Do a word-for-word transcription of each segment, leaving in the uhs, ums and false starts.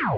Che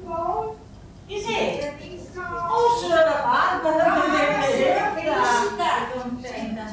po? Che xe? Oh, siora Barbara, ah, benvenuta. Siora Felicita, contenta.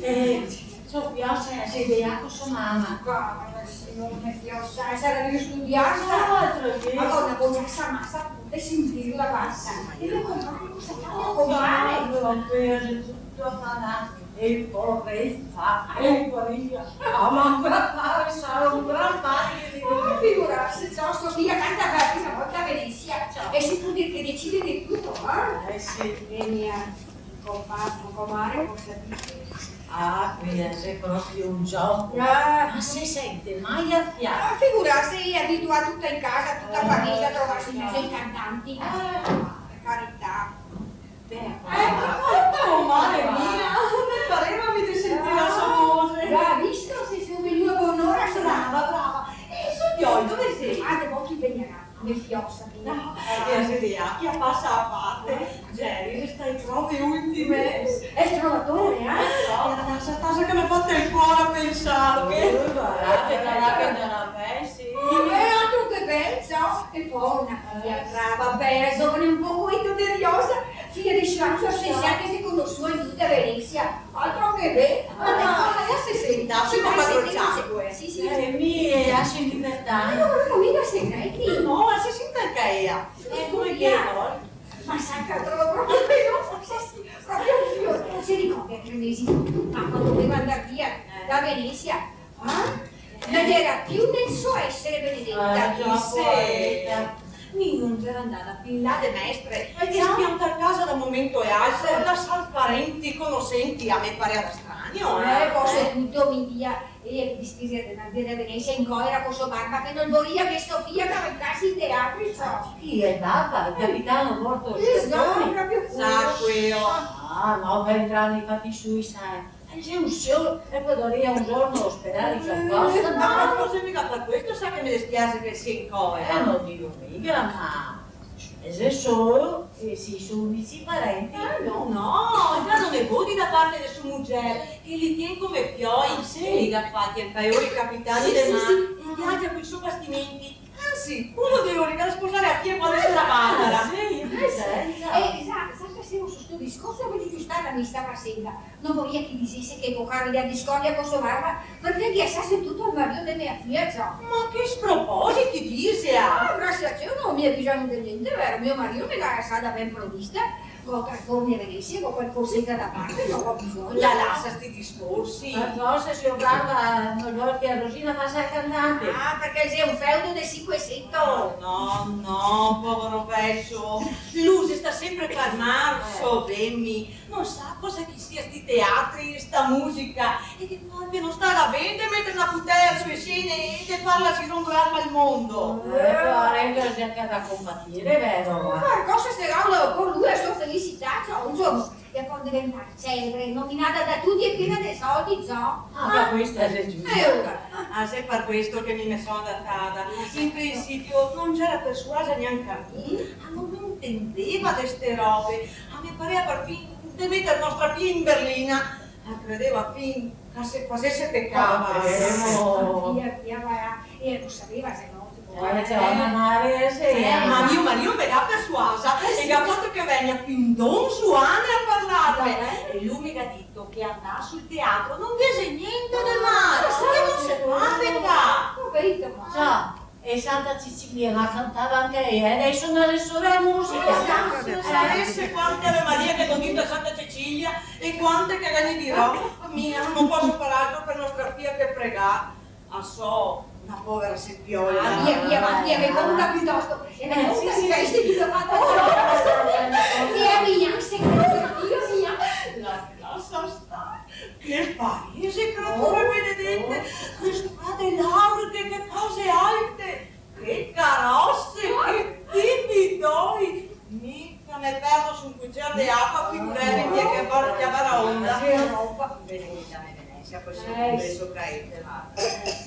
Eh, so fiosa, se vede co so mama. Povera siora, me fiosa, sarà che studia. No, altro che. Ma con na voce sa masa, pure sentirla, basta. E me compare cosa fa, me compare? No, no, no, no, no, no. E vorrei far, e vorrei, ah, ma ancora fare, sarà un gran male che dico. Oh, figurarse, ciò, so fia canta per la prima volta a Venezia, ciò, e se pol dir che decide de tuto, eh? Eh, sì. E mia compa-, comare, cosa dise? Ah, questa xe proprio un gioco. Ah. Ma se sente mai a fiato? Ah, figurarse, ela xe abituà tuta in casa, tuta a famiglia, a trovarse in mezo ai cantanti. Ah, per carità. Eco, oh, mare mia, me pareva mi de sentir la so voxe. Ga visto, se xe vegnua bonora, se... Brava, brava. E so fioi, dove xe? Ah, de bo che vegnarà, me fiosa mia. No, e la xe de là che la pasa a parte. Geri, xe stai proprio ultime. El trovatore, eh? Eh, no. E la tasa, tasa che me batte el cuor a pensarghe. Eh, varda, varda che no la pensi. Eh, altro che pensa. E po na fia brava, bela, zovane, un poco invidiosa. Fia de Franco, se sa che se conosua in tuta Venezia. Altro che be-, ah, la se senta, se fa quatro ciacole. Sì, sì. Eh, mi la laso in libertà. Ma no, no, mica segreti. No, la se senta anca ela. Eh, come che vol. Ma sa che la trovo proprio bela, sì, sì, proprio un fior. Se ricorda tre mesi fa, quando doveva andar via da Venezia, ah? No gera più nel so esare benedeta. Ah, già, poareta. Mi no gera andada fin là de mestre, eh, che già, spianta casa da un momento a l'altro, lasar parenti, conosenti, a me pareva strano, eh. Eh, po so tuto mi via, e el dispiaser de andar via da Venezia in colera co so barba, che no voria che so fia che la cantase in teatro, insoma. Chi xe el barba? El capitano Bortolo Scartoni? Sì, proprio quelo. Sa quelo. Ah, no, fa entrar nei fati sui, sa. Eh, xe un sior, e podaria un giorno sperare in so posto, no? Eh, no, no xe miga par questo, sa, che me dispiase che el sia in colera. Eh, no digo miga, ma xe solo, eh, se i xe unici parenti. Eh, no, no, i ga dei neboti da parte de so muger, che li tien come fioi. Ah, sì? E i ga fati anca lori capitani de mar. Sì, sì, sì. I viagia coi so bastimenti. Ansi, uno de lori el ga da sposar la fia, quando se la bada. Sì, eh, sì. Eh, sa, sa che se su sto discorso vojo giustar la me stava senga. No voria che i disese che co caro de discordia co so barba, parché el ghe lasase tuto al marìo de mia fia, ciò. Ma che spropositi dise, ah? Ah, grasie a Dio, no me ga bisogno de gnente, vero? Mio marìo me ga lasada ben provista. Co Carconi e Venezia, co qualcoseta da parte, no go bisogno. La lasa sti discorsi. Ma forse, sior Barba, no vol che Rosina fasa la cantante? Ah, parché xe un feudo de sinquesento. No, no, povero vecio. Lu xe sta sempre par marso, vemi. No sa cosa che sia sti teatri, sta musica. E che proprio no sta ben de meter na putea su le scene e de farla girondolar pal mondo. Eh, però, Rosina, che da compatire, vero? Ma cosa se gauda co lu e so felicità, ciò, un giorno e pol diventar celebre, nominada da tuti e piena de soldi, ciò. Ah, ma questa xe giusta. E ora? Ah, xe par questo che mi me so adatada. In principio no gera persuasa gnanca mi. Ah, no me intendeva de ste robe. Ah, me pareva parfin de meter nostra fia in berlina. Ah, credeva fin che se fasese pecà. Ah, via, via, va. E lo saveva, se no, tipo, eh, ciò, ma mare, sì, eh, ma mio marìo me ga persuasa e ga fato che vegna fin don Zuane a parlarme. E lu me ga dito che andar sul teatro no ghe xe gnente de male, che no se fa pecà. Ho capito, ma... Ciò, e Santa Cecilia la cantava anca ela, e sonava solo la musica. Esatto. Se savese quante Ave Maria che go dito a Santa Cecilia e quante che ghe ne dirò, mi no poso far altro par nostra fia che pregar. A so, na povera sempiola. Ah, via, via, va, via, me conta piutosto. E me conta i festi che ga fato. Via, via, se conta, via, via. La, lasa star. Che paese, creature benedete! Che strade larghe, che case alte! Che carose, che tipi doi! Minchia, me perdo su un cucier de acua, figureve che, che bar-, che baraonda. Benedeta, benedeta. Sia cusì, eh, un beso caete, varda.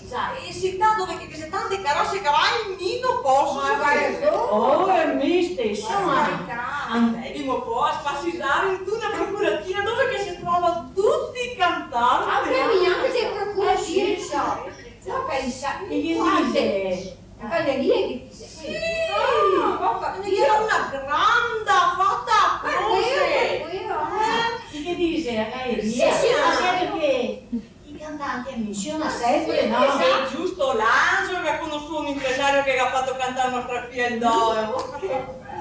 Sa, e cità dove che, che xe tante carose e cavai, mi no poso. Ma varda, oh, e mi steso, ma... Andevimo po a spasisar in una procuratina dove che se trova tuti i cantanti. Anca mi, anca se procuratina, ciò. Ciò, pensa, che ghe dixe? La galeria che dixe? Sì. Ah, ho capito. Ghe n'era una granda, fata a croce. Par queo, par queo, eh. Che ghe dixe, la galeria? Sì, sì, ma sì, parché i cantanti a mensiona sempre, no? Sì, sì, sì. Giusto, l'Angelo che ga conosuo un impresario che ga fato cantar nostra fia el Doro.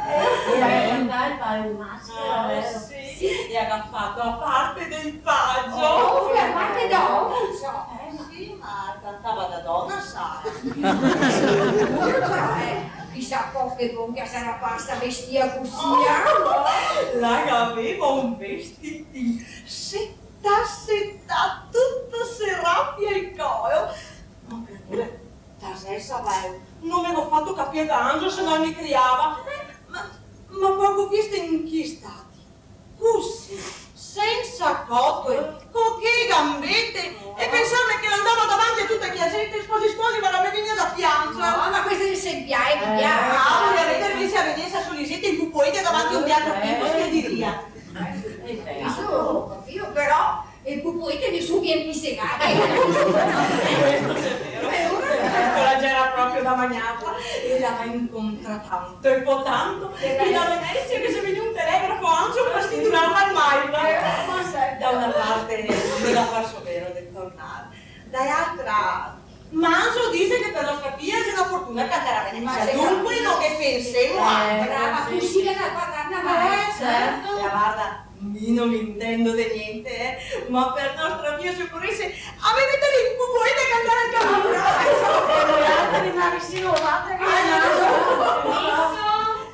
Eh, e la ga cantà el Padre Maschera, vero? Sì. Sì, e la ga fato la parte del pagio. Oh, la parte dopo, ciò. Eh, sì, ma cantava da dona, sa. Sicuro, ciò, eh. Chisà co che gonfia sarà parsa vestìa cusì, eh? La gaveva un vestitin, seta, seta, tuto serà fin al colo. Ma creature, tasè, saveu, no me go fato capir da Angelo, se no el me criava. Ma, ma po go visto in che stati. Cusì, sensa cotoe, co che gambete, e pensarme che l'andava davanti a tuta chea zente, squasi squasi, varda, me vegnea da pianzar. No, ma queste xe senpie, eh, che pianze. Ah, voria veder invese la Venezia Soliseta in pupoete davanti a un teatro pieno, che diria? Eh, eh, adeso, io però, el pupoete nesun vien pì segà. Questo xe vero. Questo la gera proprio da magnarla. E la ga incontrà tanto, e po tanto, che da Venezia che xe vegnù un telegrafo anca par scriturarla al Maiva. Eh, ma sa, da una parte no me ga parso vero de tornar, da l'altra, ma Angelo dixe che par nostra fia xe na fortuna cantar a Venezia. Ma xe... Dunque no ghe pensemo altro. Eh, brava, cusì che la fa tornar. Eh, certo. La varda, mi no me intendo de gnente, eh, ma par nostra fia, se ocorese, a me metarìa in pupoete a cantar anca mi. Brava, brava. E noialtri, ma vicino, varda che... Ah, no, no.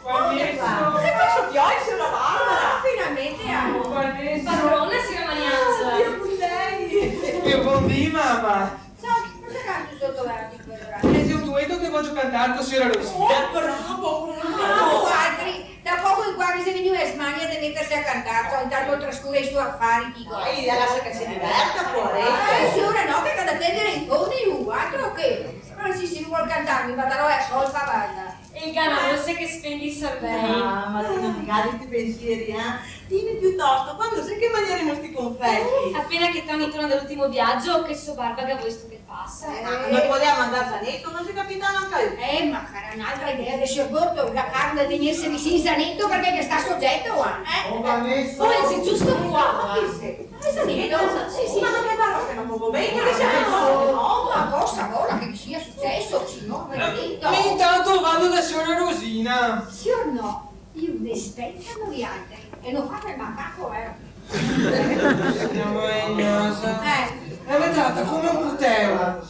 Permeso? Cosa xe questo pioi, siora Barbara? Ah, finalmente, ah. Permeso? Parona, siora Mariangela. Dio con lei. E bondì, mama. Ciò, cosa canti soto là, ti, però? Eh, xe un dueto che vogio cantar co siora Rosina. Oh, bravo, bravo. Ah, altri. Da poco in qua che xe vegnù la smania de meterse a cantar, ciò, intanto trascura i so afari, digo. Dai, la lasa che se diverta, poareta. Eh, siora, no, che ga da perdar i forni, lu, altro che. Ma sì, se lu vol cantar, mi vardarò la solfa, varda. E el Gana Rosse che spende i servei. Ah, ma ti no te ga sti pensieri, eh? Dime piutosto, quando xe che magneremo sti confeti? Apena che Toni torna da l'ultimo viajo, che so barba ga vosto che pasa. Eh, ma no podeva mandar Zaneto, no xe capità anca lu? Eh, ma cara, n'altra idea de sior Bortolo, la carne de tegnarse vicin Zaneto parché el sta sogeto, eh? Oh, Vanessa! Oh, el xe giusto qua. Ma chi xe? Eh, Zaneto, sì, sì. Ma no me pare che no poco ben, che sia... No, ma cosa vorla che ghe sia suceso, sior Zaneto? Mi intanto vado da siora Rosina. Sior no, mi Rispetalo vialtri, e no fate el macaco, eh. Siamo in casa. Eh. E vedete, come un puteo.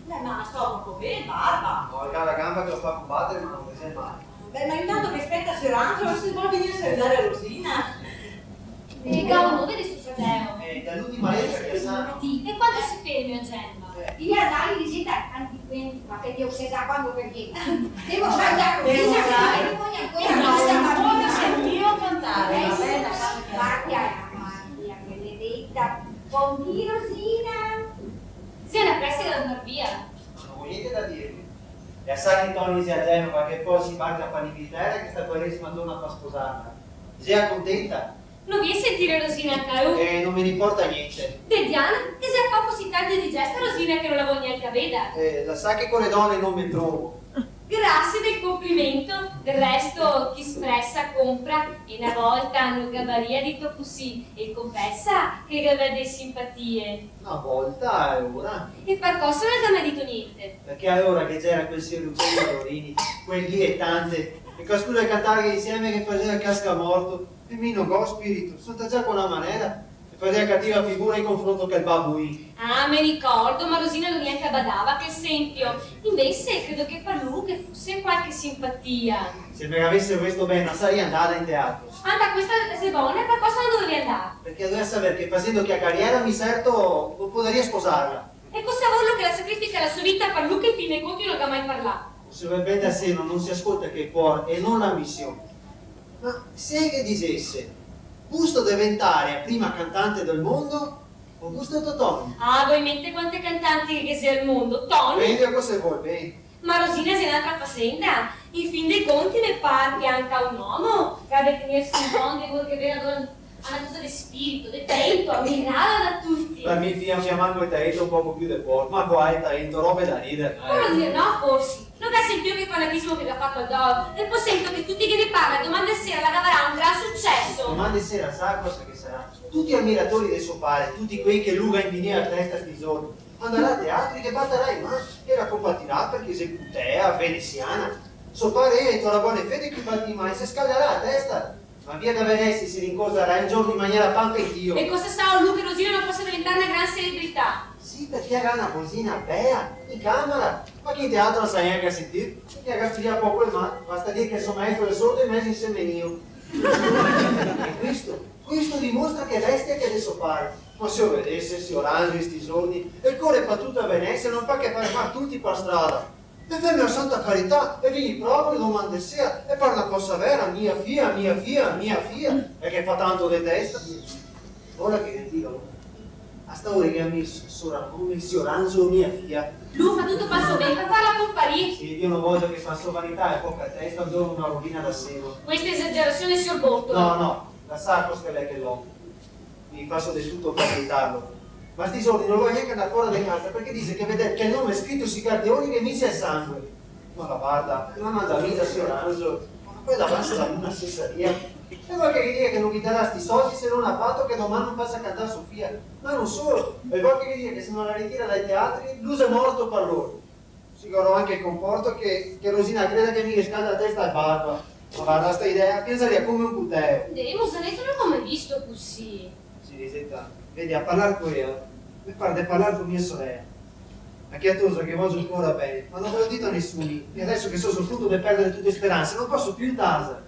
Beh, ma sto un po' bene, barba. No, el ga la gamba che lo fa combatere, ma no ghe xe mal. Beh, ma intanto che speta sior Angelo, se vol vegnir a saludar Rosina. E che nome de so fradeo? Eh, da l'ultima letera che sa. Sì, e quando se ferma a Genova? Eh. Via, dai, Liseta, tanti quindi, ma che Dio sa quando che vien. Devo saludar Rosina, che poi ancora no sta bambina. Sentilo cantare, eh, va ben, sì, la fa. Guarda, guarda, benedeta. Buondì, Rosina. Sì, la pressa de andar via. Ma no go gnente da dirghe. E la sa che Toni xe a Genova, che po' se inbarca par l'Inghiltera, che sta Quaresima torna par sposarla. Xe contenta? No vien sentir Rosina anca lu? Eh, no me ne inporta gnente. De Diana, che xe a poco se intende de gesta Rosina che no la vol gnanca vedar. Eh, la sa che co le done no me trovo. Grasie del conplimento, del resto chi spresa conpra, e na volta no gavarìa dito cusì, e confesa che gavea de simpatie. Na volta, e ora? E par cosa no la ga mai dito gnente? Parché alora che ghe gera quel sior Luciano Lorini, quel diletante, e che scusa cantarghe insieme che fasea el cascamorto, e mi no go spirito, so tacià co na manera, e fasea cativa figura in confronto col babuin. Ah, me ricordo, ma Rosina no gnanca badava a quel sempio. Invese, credo che par lu ghe fuse qualche simpatia. Se me gavese volesto ben, no sarìa andada in teatro. Anca questa xe bona, e par cosa no dovea andar? Parché dovea saver che fasendo che a cariera mi serto no podarìa sposarla. E cosa vorlo che la sacrifica la so vita par lu che in fin dei conti no ga mai parlà? Se vol ben da seno, no se ascolta che el cuor e no l'ambision. Ma se ghe disese, vusto deventare a prima cantante del mondo o vusto Totoni? Ah, go in mente quante cantanti che ghe xe al mondo, Toni? Mejo, cosa vol ben. Ma Rosina xe n'altra fasenda. In fin dei conti me par che anca un omo che ga de tenerse in conto, vol che veda alora a na cosa de spirito, de talento, amirada da tuti. Par mi fia no ghe xe manco el talento, un poco più de cuor, ma qua xe talento, robe da rider, dai. Voio dir, no, forsi. No ga sentìo che fanatismo che ga fato el Dol? E po sento che tuti che ne parla, doman de sera la gavarà un gran suceso. Doman de sera, sa cosa che sarà? Tuti amiratori de so pare, tuti quei che lu ga in vinìo a testa sti giorni. Andarà a teatri che batarà i man, e la compatirà parché xe putea, venesiana. So pare, eh, in tora bona fede, che i bati i man, se scaldarà a testa. Ma via da Venesia se rincordarà un giorno in maniera panca e Dio. E cosa sa lu che Rosina no posa deventar na gran celebrità? Sì, parché la ga na vosina bea, in camera. Ma chi in teatro la sa gnanca sentir? Parché la ga studià poco e mal, basta dir che so maestro xe sordo e mezo insemenìo. E questo, questo dimostra che bestia che xe so pare. Ma se lo vedese, sior Angelo, sti giorni, el core par tuta Venesia, no fa che fermar tuti par strada. E feme la santa carità, e vien proprio doman de sera, e par na cosa vera, mia fia, mia fia, mia fia, e che fa tanto de testa. Ora che ghe digo, a sta ora che ga meso sora nome, sior Angelo, mia fia. Lu fa tuto par so ben, par farla comparir. Sì, Dio no vogia che par so vanità e poca testa un giorno la rovina da seno. Questa esagerasion, sior Bortola. No, no, la sa cosa che l'è che l'omo. Mi faso de tuto par evitarlo. Ma sti giorni no vol gnanca andar fora de casa parché dixe che veder che el nome scrito sui carteoni ghe misia el sangue. Ma la varda, la manda via, sior Angelo, ma quela basta una sesaria. E vol che ghe diga che no ghe darà sti soldi se no a pato che doman no fasa cantar so fia. Ma no solo, e vol che ghe diga che se no la ritira dai teatri, lu xe morto par loro. Sicuro anca el conforto che, che Rosina creda che mi ghe scalda la testa al barba. Ma varda sta idea, piansaria come un puteo. Demo, Zaneto, no go mai visto cusì. Sì, Liseta, vedi, a parlar co ela, me par de parlar co mia sorela. A quea tosa che vogio ancora ben, ma no go dito a nesuni, e deso che so sul punto de perdar tute speranse, no poso più tasar.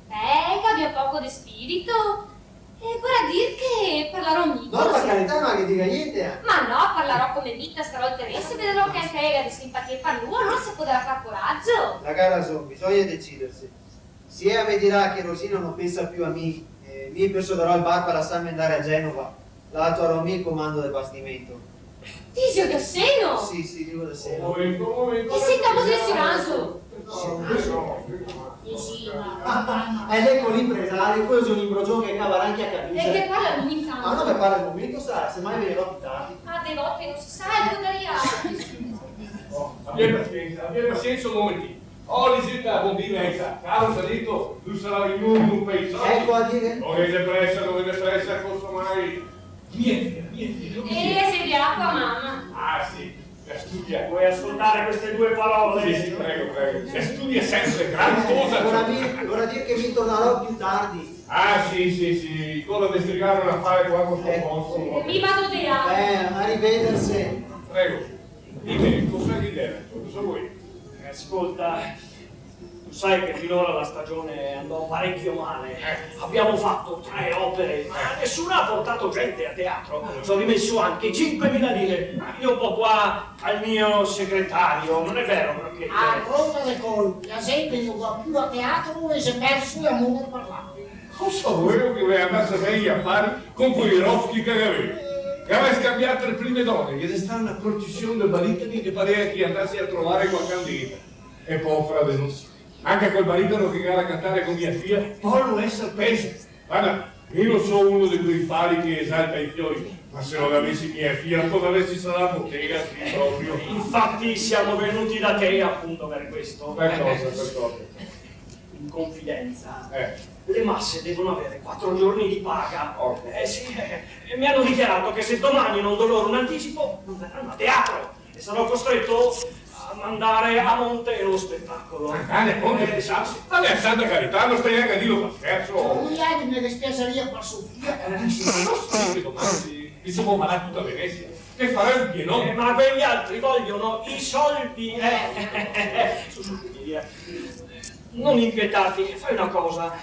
Beh, gabia un poco de spirito. E vorà dir che parlarò mi co Rosina. No, par carità, no la ghe diga gnente, eh. Ma no, parlarò co me vita, starò al terren, se vederò che anca ela ga de simpatie par lu, alora se podarà far coragio. La ga rason, bisogna deciderse. Se ela me dirà che Rosina no pensa più a mi, e mi persuaderò el barba a lasarme andar a Genova, là atuarò mi el comando del bastimento. Ti xe da seno? Sì, sì, digo da seno. Un momento, un momento. Ti xe capo del sior Angelo? Sì. Ah, ah, ah, e l'è co l'impresario, quel xe un imbrogion che cavarà anca a camicia. E che parla lu intanto? Ah, no, me parla al momento, sa, se mai vegnarò più tardi. Ah, de volte no se sa, el podarìa. Oh, abia pasiensa, abia pasiensa un momentino. Oh, Liseta, buondì, Liseta. Caro Zaneto, lu sarà vegnù in un paisone. Eco a dire. No ghe xe presa, no ghe xe presa, cosa mai? Mia fia, mia fia, no mi... Eh, xe de acqua, mama. Ah, sì. Studia. Vuoi ascoltare queste due parole? Sì, sì, prego, prego. E studia sempre, gran cosa. Vorrà dir, vorrà dir che mi tornarò più tardi. Ah, sì, sì, sì, quela de strigare un afare qua co sto posto. Mi vado de là. Eh, arrivederci. Prego. Dime, cosa ghe xe? Cosa vuoi? Ascolta, tu sai che finora la stagione andò parecchio male. Eh. Abbiamo fatto tre opere, ma nessuna ha portato gente a teatro. Ci ho rimesso anche cinquemila lire. Io un po' qua al mio segretario, non è vero, Brocchetti? A ronda de colpi, la gente no va più a teatro e se perso l'amore parlando. Cosa vuoi che voi andasse ben gli affari con quei roschi che avete? Che avete scambiato le prime donne, che c'è stata una processione di baritoni che pareva che andasse a trovare qualche andata. E poi, fra di noi, anca quel baritono che ga da cantare co mia fia, pol no eser pezo. Varda, mi no so uno de quei fari che esalta i fioi, ma se no gavesi mia fia, cosa gavesi sarà botega, sì, proprio. Infatti siamo venuti da te appunto per questo. Per cosa, per cosa? In confidenza. Eh. Le masse devono avere quattro giorni di paga. Orco. Eh sì, eh, e mi hanno dichiarato che se domani non do loro un anticipo, non verranno a teatro. E sarò costretto a mandare a monte lo spettacolo. Andare a monte? Eh, sì, sì. Ma per santa carità, no stai gnanca a dirlo par scherzo. Ma a mi me dispiasaria par Sofia. Eh, sì, ma no sto che domani, insoma, va tuta Venezia. Che farà el pieno? Eh, ma quegli altri vogliono i soldi, eh. Su, su, su, via. Non inquietarti, fai una cosa,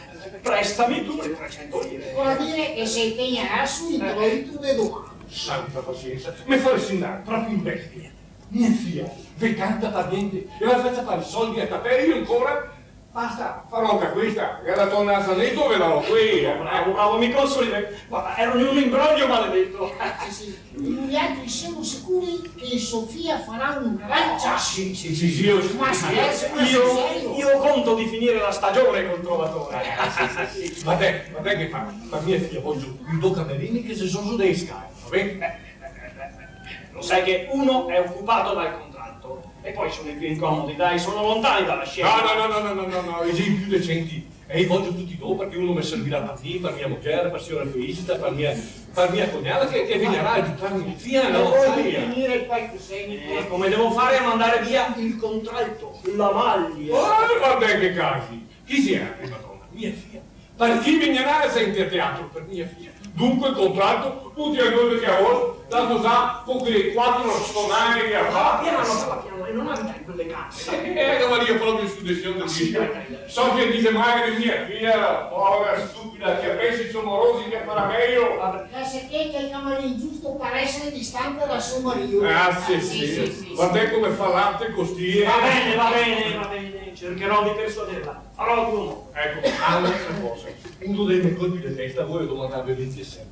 prestami tu le trecento lire. Vorrà dir che se tegnerà su l'introito de domani. Santa pazienza, me faresi andar proprio in bestia. Mia fia, ve canta par gnente, e ve fa ciapar i soldi a tapè, e mi ancora? Basta, farò anca questa, che la torna a Zaneto, ve la do quea. Bravo, bravo, mi consoli, eh. Guarda, ero in un imbroglio maledetto. Sì, sì. Noi altri semo sicuri che Sofia farà un gran ciasso. Sì, sì, sì, io... Ma scherzi, ma sul serio? Io conto di finire la stagione col Trovatore. Eh, sì, sì, sì. Varda, varda che par, par mia fia vojo do camerini che xe su de scale, va ben? Eh, eh, eh, eh, eh. Lo sai che uno è occupato dal contralto e poi sono i più incomodi, dai, sono lontani dalla scena. No, no, no, no, i xe più decenti. E i vojo tuti do, parché uno me servirà par mi, par mia mujer, par siora Felicita, par mia, par mia cognada, che, che vegnarà a giutarme in fia, no? E voi dite, finire el palcoscenico. Eh, come devo fare a mandare via il contralto, la maglia? Oh, varda che casi! Chi xe, Madona? Mia fia. Par chi vegnarà la zente a teatro? Par mia fia. Dunque el contralto, tuti a due de cavolo, tanto sa, co quei quatro stonae che ga fato. Parla piano, parla piano, e non andare in quelle case. Eh, che Maria, proprio su de... Ah, sì, dai, dai, dai. So che dixe male de mia fia, povera stupida, che pensa i so morosi che farà mejo. Vabbè. Lascia che, che el camarin giusto par esser distante da so marìo. Ah, sì, sì. Sì, sì, sì, sì. Varda come fa l'arte co sti... Va bene, va bene, va bene, cercherò di persuaderla. Farò l'uomo. Eco, ah, un'altra cosa. Uno dei me colpi de testa, vojo domandarve vinti e sei.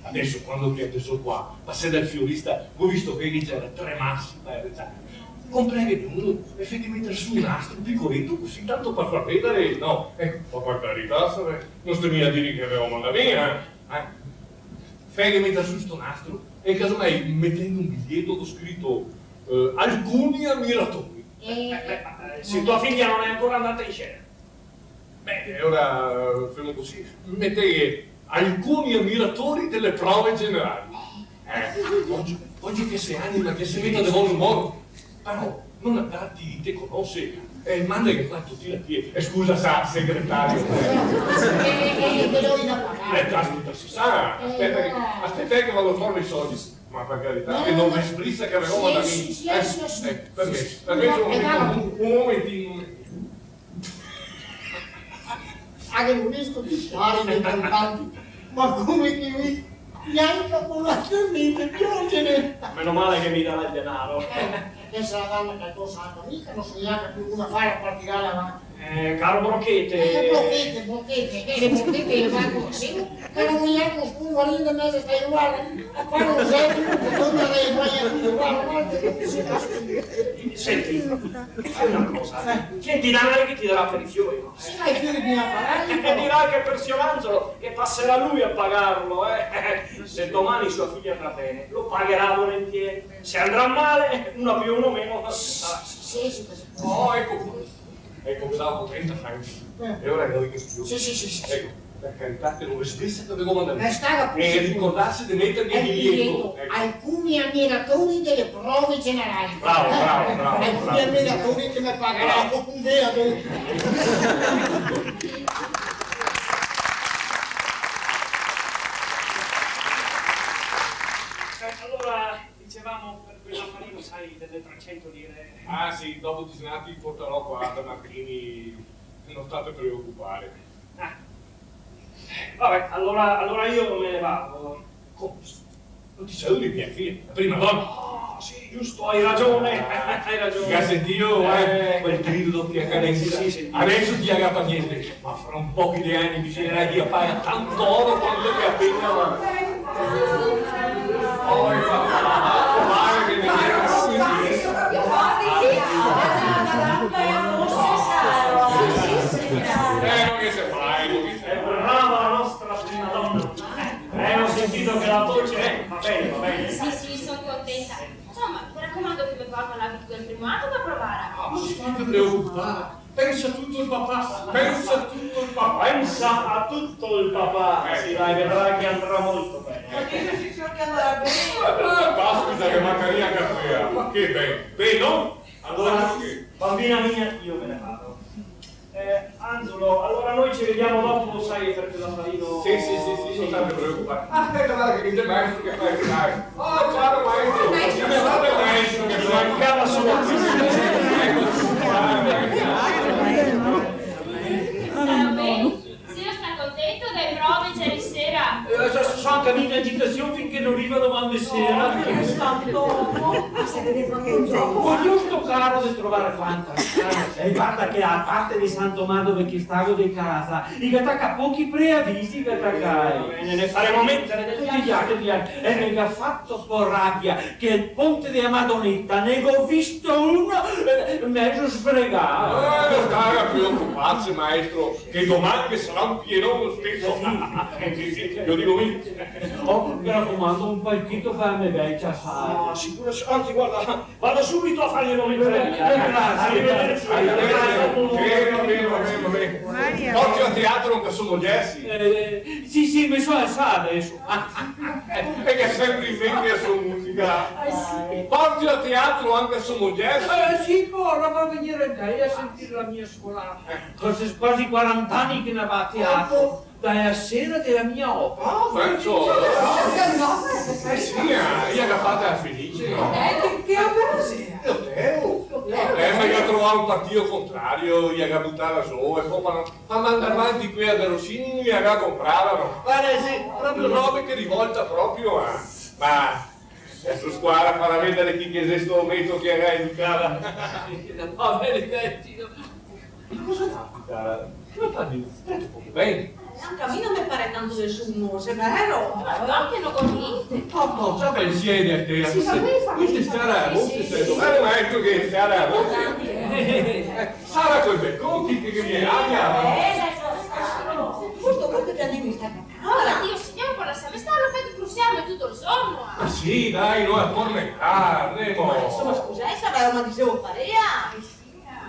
Adeso, quando che so qua, pasè dal fiorista, go visto che ghe gera tre masi, eh, compraghe uno e feghe meter su un nastro picoleto cusì, tanto par far vedar, no? Eco, ma par carità, sare, no sté mia a dir che ve lo manda mi, eh? Eh? Feghe meter su sto nastro e casomai metendo un biglieto co scrito, eh, "Alcuni ammiratori". Eh, eh, eh, se tua figlia non è ancora andata in scena. Beh, e ora, eh, femo cusì. Metè "Alcuni ammiratori delle prove generali". Eh, vojo, vojo che se anima, che se meta de bon umor. Però, no la darti, te conose. Eh, mandaghe qua tuti a pie. Eh, scusa, sa, segretario. Eh, eh, eh, ve lo do da pagar. Eh, aspeta, aspeta che, aspeta che vado a far i soldi. Ma par carità, che no me sbrisa che me lo manda mi. Silensio, silensio, silensio. Eh, eh, permeso, permeso, un, un momentino, un momentino. Ah, che no riesco a fare i contanti. Ma come che mi, gnanca con la sternita piogene. Meno male che mi dà il denaro. Eh, adeso la dà qualcosa anca a mi, che no so gnanca più come fare par tirar avanti. Eh, caro Brochete. Eh, Brochete, Brochete, eh, Brochete, ma così? Che no vogliamo scuvarire in mezzo a sta iuara? A fare un serio, che torna dai bagni a tutti, guarda, guarda, che si... Senti, fai una cosa, eh. Tienti i danari che ti darà per i fiori, no? Sì, ma i fiori bisogna pagarli, però. E dirà che per sior Angelo, che passerà lui a pagarlo, eh. Se domani sua figlia andrà bene, lo pagherà volentieri. Se andrà male, uno più, uno meno. Sì, sì, sì. Oh, eco qua. Eco, bravo, trenta franchi. Eh. E ora noi che più? Sì, sì, sì, sì. Eco. Par carità, che no me svesa che me comandamento. Eh, sta a posto. E ricordarse de meterghe el biglieto. El biglieto, eco. Alcuni ammiratori dele prove generali. Bravo, bravo, bravo, bravo. Alcuni ammiratori che me pagarà un vero. Eh, alora, dicevamo, par quel afarino, sa, dele trecento lire. Ah, sì, dopo disnà te i portarò qua da Martini, no te te preocupar. Ah. Vabè, alora, alora mi me ne vago. Come? No te saludi mia fia, la prima dona? Ah, sì, giusto, te ga ragion, te ga ragion. Te ga sentìo, eh? Eh. Quel grido de cadenza. Sì, sì, sì. Deso te ga capìo gnente. Ma fra un pochi de ani bisognarà che i paga tanto oro quanto che apena, ma... Oh, ma, ma, ma, ma, che ne... Eh, no ghe se fa, no ghe se fa. Brava la nostra prima dona. Eh, go sentìo che la voce, eh, va ben, va ben. Sì, sì, son contenta. Insoma, me racomando che me porta l'abito del primo ato par provar. Ah, no te te preocupar. Pensa a tuto el papà, pensa a tuto el papà. Pensa a tuto el papà, eh, sì, dai, vedrà che andarà molto ben. Ma dixe, sior, che andarà ben? Eh, caspita, che mancaria anca quela. Ma che ben, ben, no? Alora, bambina mia, mi me ne vago. Eh, Angelo, alora noi se vedemo dopo, sa, par quel afarino. Sì, sì, sì, sì, no te te preocupar. Ah, speta, varda che vien el maestro che fa el... Oh, ciao, maestro. Maestro. Che vien el maestro che fa... Mancava solo questo. Sta ben? Sio stà contento dele prove ieri sera? Eh, so, so, so anca mi in agitasion finché no riva doman de sera. Oh, che sant'omo. Go giusto caro de trovar quanta strana. E varda che a parte de San Tomà dove che stago de casa, i ga tacà pochi preavisi, i ga tacà. Eh, ne faremo meter del... Tuti i altri, tuti i altri. E me ga fato po' rabia che el ponte dea Madoneta ne go visto uno, eh, mezo sbregà. Eh, no te te preocupar, maestro, che doman ghe sarà un pienon lo steso. Sì, sì, lo digo mi. Oh, me racomando, un palchito farme ben ciasar. Ah, sicuro, anzi, varda, vado subito a farglielo meter. Eh, grazie. Arivederci. Arivederci. Eh, va ben, va ben, va ben. Mario. Portilo a teatro anca so moger, sì. Eh, sì, sì, me so alsà deso. E che sempre in mente la so musica. Eh, sì. Portilo a teatro anca so moger, sì. Eh, sì, po, la fa vegnir anca ela a sentir la mia scolata. Quasi, quasi quaranta ani che no la va a teatro. Dala sera dela mia opera. Ah, beh, ciò. Eh, sì, eh, i la ga fata la Felice, no? Eh, che, che opera xera? L'Otelo. L'Otelo. Eh, ma i ga trovà un partìo contrario, i la ga butà zo, e po' par, par mandar vanti quela de Rossini, no i la ga comprada, no? Varda, sì, proprio robe che rivolta proprio, eh. Ma deso squadra, farà vedar chi che xe sto ometo che la ga educada. No, verità, Dio. Ma cosa fate, cara? Cosa fate? State poco ben? Anca a mi no me pare tanto de su umor, xe vero? Ma no, che no go gnente. No, no, cosa pensi de te? Sì, sì, sì. Questo xe scara, sì, questo xe... Sì, sì. Varda, ma eco che xe scara. Sara col becon, chi che, che vien, aria? Eh, giusto, questo che andemo in sta... Oh, Dio, signor, cosa me sta, lo fate frusiarme tuto el sonno, ah. Ma sì, dai, no atormentar, andemo. Ma insoma, scusa, eh, Sara, ma disevo par ela.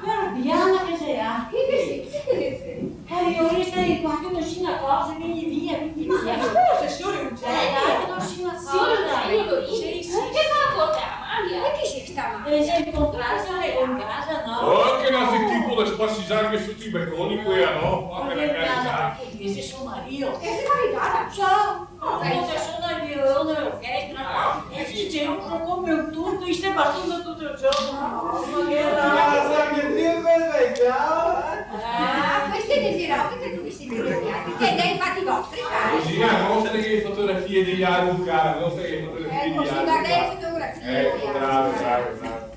Varda, Diana, che xe, ah? Chi che xe? Chi che xe? Eh, mi vo restare qua, che no se incorze, vien via, vien via. Ma scusa, sior Eugenio. Eh, dai, che no se incorze. Sior Eugenio Lorini? Sì, sì. Che fa ancora Amalia? E chi xe sta Amalia? Eh, xe incontrarse, xe in casa, no? Oh, che no xe tipo de spasisarghe su ti beconi, quela, no? Ma par carità. Che xe so marìo? Che xe maridada? Ciò. Oh, ma se sona el violon de l'orchestra, e se ciusa come un turco, i se bastonda tuto el giorno. Ma che raza che ti fai, ciao! Ah, queste xe robe che no vi sentì, che dei fati vostri, cari. Cusì, ah, mostra che fotografie de Jago, caro, mostra che fotografie de Jago. Eco, sì, varda le fotografie, eh, bravo, bravo, bravo.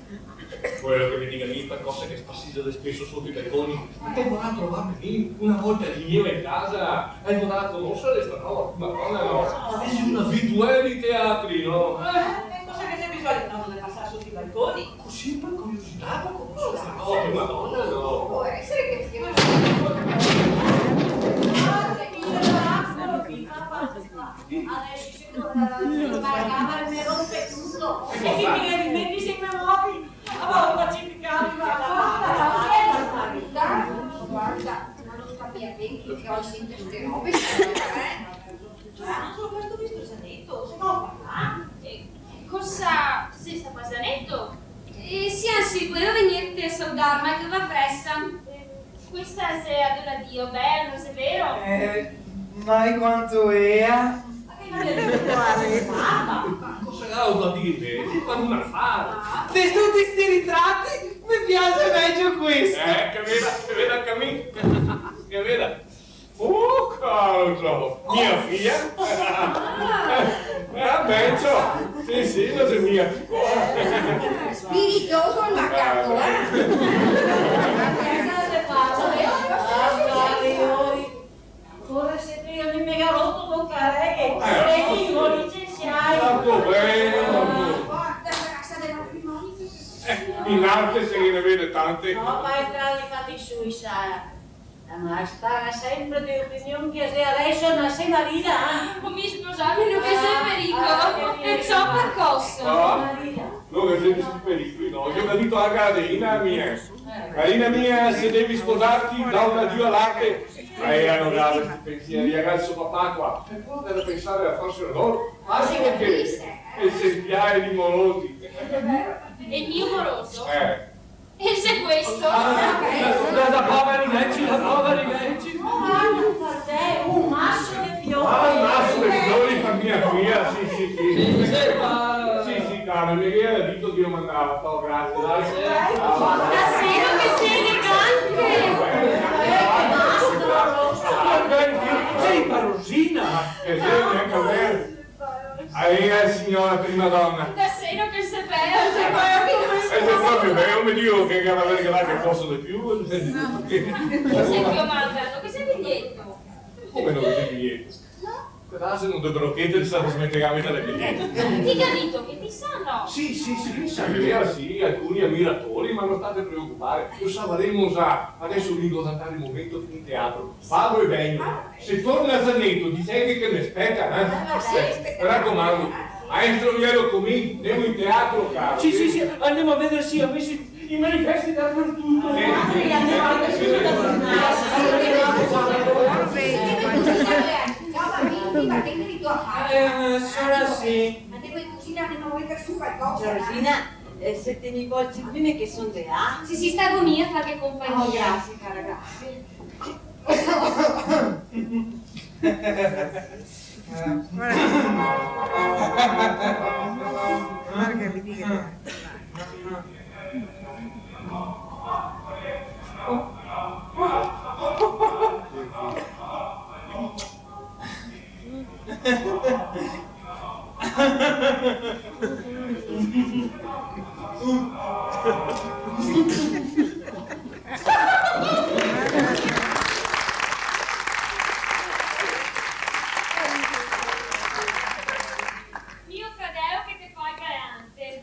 Quel che me diga mi, par cosa che spasisa de speso soto i balconi? Ma te vorà trovarme mi, una volta vegneva in casa, e vorà conosar sta nova prima dona, no? Ma te si un abitué dei teatri, no? Eh, e cosa che xe bisogno, no, de pasar soto i balconi? Cusì, par curiosità, par conosar sta nova prima dona, no? Pol esar che sia... Adeso se, eh, sbarcava e me ronpe tuto. E chi che me rimeti se me movi? Ah, ma pacificarme, ma... Varda, varda, ma no sta mia ben che, che go el sento sterto. Come stai, eh? Ah, questo visto Zaneto, se no parla. Eh, cosa, se sta qua Zaneto? Eh, sì, anzi, volevo venirte a saludar, ma che va presa. Eh, questa xe a Donadio, beh, no xe vero? Eh, mai quanto ea. Ma che male. Ma cosa galo da dirme? Par un afare. De tuti sti ritrati, me piaxe mejo questo. Eh, che veda, che veda anca mi. Che veda. Oh, caro, ciò, mia fia? Eh, beh, ciò, sì, sì, no xe mia. Spiritoso el macaco, eh? Cosa te fa? Ancora se te mi me ga roto do careghe, e mi go licensiai. Tanto bene. Guarda, sta casa del matrimonio. Eh, in arte se ghe ne vede tante. No, ma entrare i fati sui, sa. Ma sta sempre de opinion che se adeso no se marida, eh? O mi sposarme no che xe pericolo, ah, che e ciò par cosa? No, no che xe sti pericoli, no. Io capito la Caterina mia. Carina mia, se devi sposarti, da un adio all'arte. Ma ea no gaveva sti pensieri, ghe ga el so papà qua. E po' ghe da pensare a farse onor, anche perché xe esempiare di morosi. E el mio moroso? Eh. E xe questo? Ah, la, la, la povera Regina, la povera Regina. Oh, guarda, par te, un maso de fiori. Ah, un maso de fiori par mia fia, sì, sì, sì. Sì, sì, sì, caro, me gaveva dito che io mandava, oh, grazie, dai. Stasera che sei elegante! Eh, che mastro! Ah, beh, sì, parosina! Che sei, anche a me. Ah, eh, signora prima donna. Da seno che se vede, se vede. Eh, xe proprio vero, me digo che, che gaveva che dar qualcosa de più. Senti, oh, ma no, che xe el biglieto? Come no, che xe el biglieto? No. Te dasi un de brochete, se smentegà de meter el biglieto. Ti ga dito che ti sa, no? Sì, sì, sì, sa che gera, sì, alcuni amiratori, ma no state preocupare, lo savaremo za. Adeso mi devo andare un momento fin teatro. Vado e vegno. Se torna Zaneto, dixeghe che me speta, eh? Eh, va ben. Me racomando, maestro Mielo, co mi, ndemo in teatro, caro. Sì, sì, sì, andemo a vedar, sì, a vedar i manifesti dapertuto. Sì. Eh, siora sì. Andemo in cusina, andemo a meter su qualcosa. Georgina, eh, se te mi volgi prima che son de là. Sì, sì, stago mi a farghe compagnia. Oh, grazie, cara, grazie. Varda. Varda che mi digo. Mio fradeo che te fa el galante.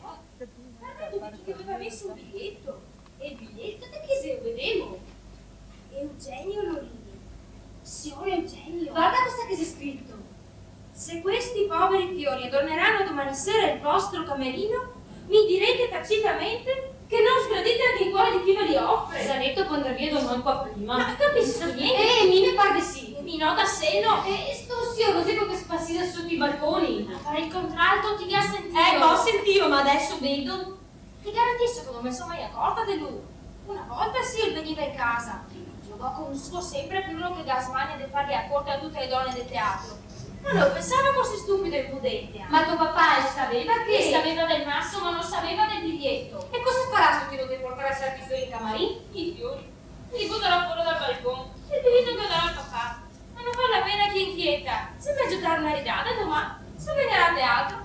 Varda, te go dito che gaveva meso un biglieto. E el biglieto de chi xe? Vedemo. Eugenio Lorini. Sior Eugenio. Varda cosa che xe scrito. Se questi poveri fiori adorneranno domani sera il vostro camerino, mi direte tacitamente che non sgradite anche il cuore di chi ve li offre. Zaneto pol ndar via doman qua prima. Ma capisistu gnente? Eh, mi me par de sì. Mi no, da seno. E sto sior no xe quel che spasisa soto i balconi? Par el contralto, ti ga sentìo? Eh, go sentìo, ma adeso vedo. Te garantiso che no me so mai acorta de lu. Una volta sì, el vegniva in casa. Io lo conosco sempre par uno che ga smania de farghe la corte a tute le done del teatro. Ma no pensava così stupido e impudente, eh. Ma to papà el saveva che... El saveva del maso, ma no saveva del biglieto. E cosa farastu ti no te portarastu i fiori in camarin? I fiori? Li butarò fora dal balcon e el biglieto ghe lo darò al papà. Ma no val la pena che inchieta. Xe mejo dar na ridada doman, se vegnarà teatro,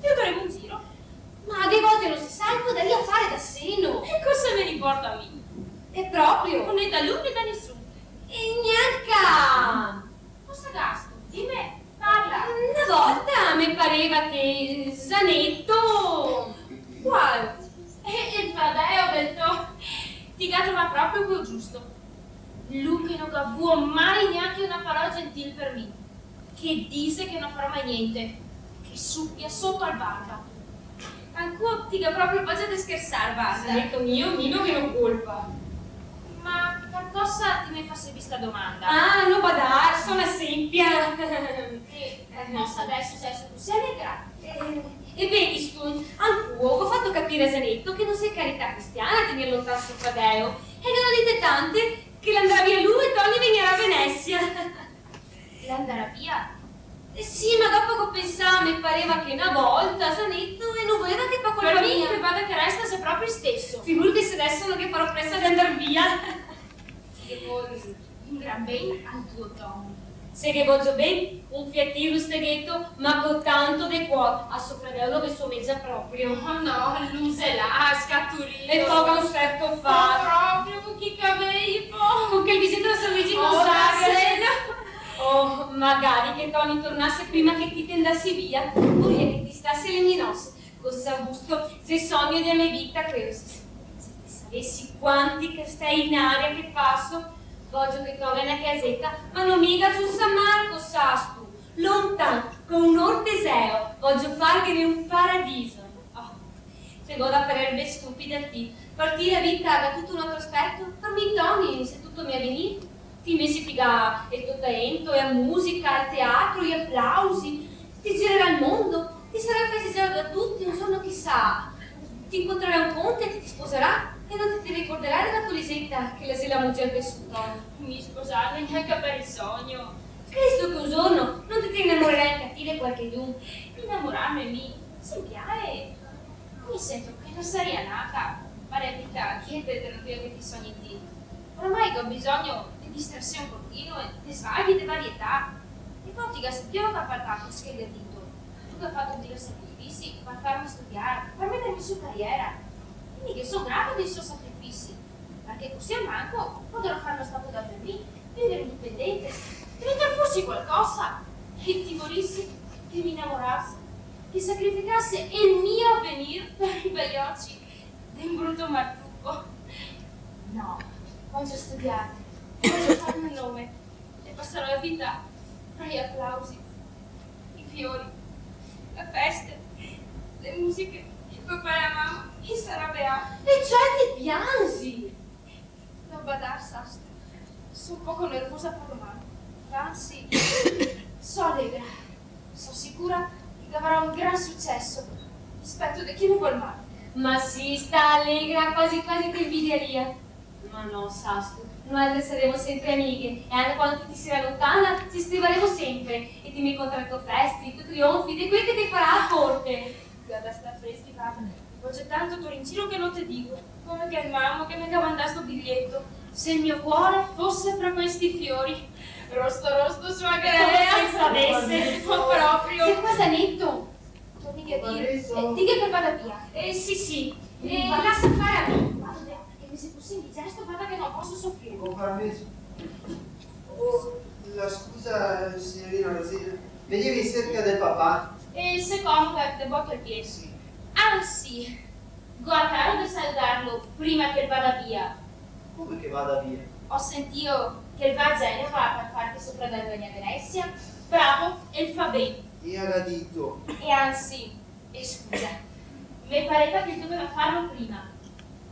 ghe daremo un giro. Ma de volte no se sa, el podaria fare da seno. E cosa me n'inporta a mi? E proprio. Né da lu né da nisun. E gnanca. Cosa gastu? Dime, parla. Na volta me pareva che Zaneto... Qual? Eh, el fradeo del to... Ti ga trovà proprio queo giusto. Lu che no ga vuo mai gnanca una parola gentil par mi. Che dise che no farò mai gnente. Che supia soto al barba. Ancuo ti ga proprio vogia de schersar, varda. Zaneto mio, mi no ghe n'ò colpa. Ma par Cosa ti me fasevi sta domanda? Ah, no badar, so na senpia. E cosa deso xe suceso, ti te si alegra? Eh, e vedistu, ancuo go fato capir a Zaneto che no xe carità cristiana tegnir lontan so fradeo, e ghe n'ò dite tante, che l'andarà via lu e Toni vegnarà a Venesia. L'andarà via? Eh sì, ma dopo go pensà, me pareva che na volta Zaneto e no voleva che par colpa mia. Par mi, che vada che resta, xe proprio isteso. Figurate se deso no ghe farò presa de andar via. Ghe vol un gran ben al tuo Toni. Se ghe vogio ben, un fiatin rustegheto, ma co tanto de cuor, a so fradeo no ghe somegia proprio. Oh no, lu xe là, scaturìo. E toga un serto far. Oh, proprio, co chi cavei, po. Co quel viseto da San Luigi Gonzaga. Oh, magari che Toni tornase prima che ti te ndasi via, voria che ti stasi a le mie nose. Cosa vusto, xe sogno de me vita, queo. Se, se te savesi quanti castei in aria che paso, vogio che toga na caseta, ma no miga su San Marco, sastu, lontan, co un orteseo, vogio farghene un paradiso. Oh, te go da parer ben stupida ti, par ti la vita ga tuto un altro aspeto, par mi Toni xe tuto me avenir. Ti invese ti ga el to talento, e a musica, el teatro, i aplausi. Ti girarà el mondo, ti sarà festegià da tuti, un giorno chisà ti incontrarà un conte e ti, ti sposarà e no te, te ricordarà dela to Liseta, che la xe la muger de so Toni. Mi sposarme gnanca par el sogno. Cresto che un giorno no te, te inamorarà anca ti de qualchedun? Inamorarme mi? Sì, piae. Mi sento che no saria nata par la vita quieta e tranquila che ti sogni ti. Oramai go bisogno de distrasion continua, de svaghi, de varietà. E po ti ga sentìo che ga parlà co quel che ga dito. Lu che ga fato un drio sacrifisi par farme studiar, par meterme su cariera. E mi ghe so grata dei so sacrifisi, parché cusì almanco podarò far na statuta par mi, viver indipendente, diventar forsi qualcosa. Che ti vorisi che mi inamorase, che sacrificase el mio avenir par i bei oci de un bruto martupo? No, vogio studiar, vogio farme un nome e pasar la vita tra i aplausi, i fiori, la festa, le musiche, el papà e la mama, i sarà beati. E cioè ti piansi? No badar, sastu, so un poco nervosa par doman. Ansi, so alegra. So sicura che gavarò un gran suceso. Speto de chi me vol mal. Ma sì, sta alegra, quasi quasi te invidiaria. Ma no, sastu, noaltre saremo senpre amighe, e anca quando ti te sarà lontana, se scrivaremo senpre, e ti me contarà le to feste, i to trionfi, de quel che te farà a corte. Varda, sta fresca, varda. Vogio tanto tor in giro che no te digo. Come quel mamo che me ga mandà sto biglieto. Se el mio cuor fose fra questi fiori. Rosto, rosto, sua crea. Come se el savese. Ma proprio. Xe qua Zaneto. Toni, che dixe? Eh, dighe che vada via. Eh, sì, sì. Eh, lasa far a mi. Varda, che mi xe cusì indigesto, varda che no poso sofrir. Con permeso. Oh, la scusa, signorina Rosina. Vegnivi in serca del papà? Eh, se comoda, de boto el pie. Sì. Ansi, go a caro de saludarlo prima che el vada via. Come che vada via? Go sentìo che el va a Genova par far che so fradeo vegna a Venesia. Bravo, el fa ben. E el ga dito? E ansi, E scusa, me pareva che el doveva farlo prima.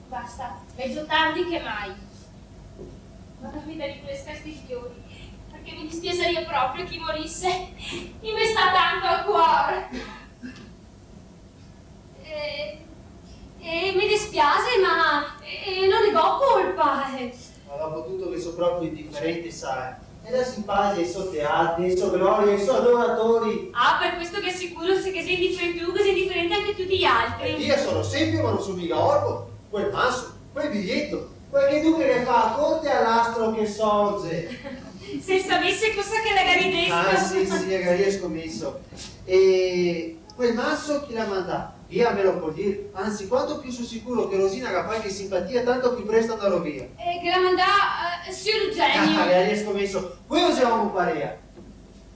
Basta, mejo tardi che mai. Vado a meter in questa sti fiori, parché me dispiasaria proprio che i morise. I me sta tanto a cuor. Eh, eh, me dispiase, ma, eh, no ne go colpa, eh. Ma dopo tuto che so proprio indiferente, sa. E lasa in pase i so teatri, i so gloria, i so adoratori. Ah, par questo che sicuro, se che xe indiferente lu, che xe indiferente anca tuti i altri. Eh, mi so senpio, ma no so miga orbo. Quel maso, quel biglieto, qualchedun che fa a corte a l'astro che sorge. Se savese cosa che la ga ridesto. Ah, sì, sì, la ga ridesto, mi so. E Quel maso chi l'à mandà? Via, me lo pol dir? Ansi, quanto pì so sicuro che Rosina ga qualche simpatia, tanto pì presto andarò via. Eh, che l'à mandà, eh, sior Eugenio. Ah, e adeso scomenso. Queo xe omo parea.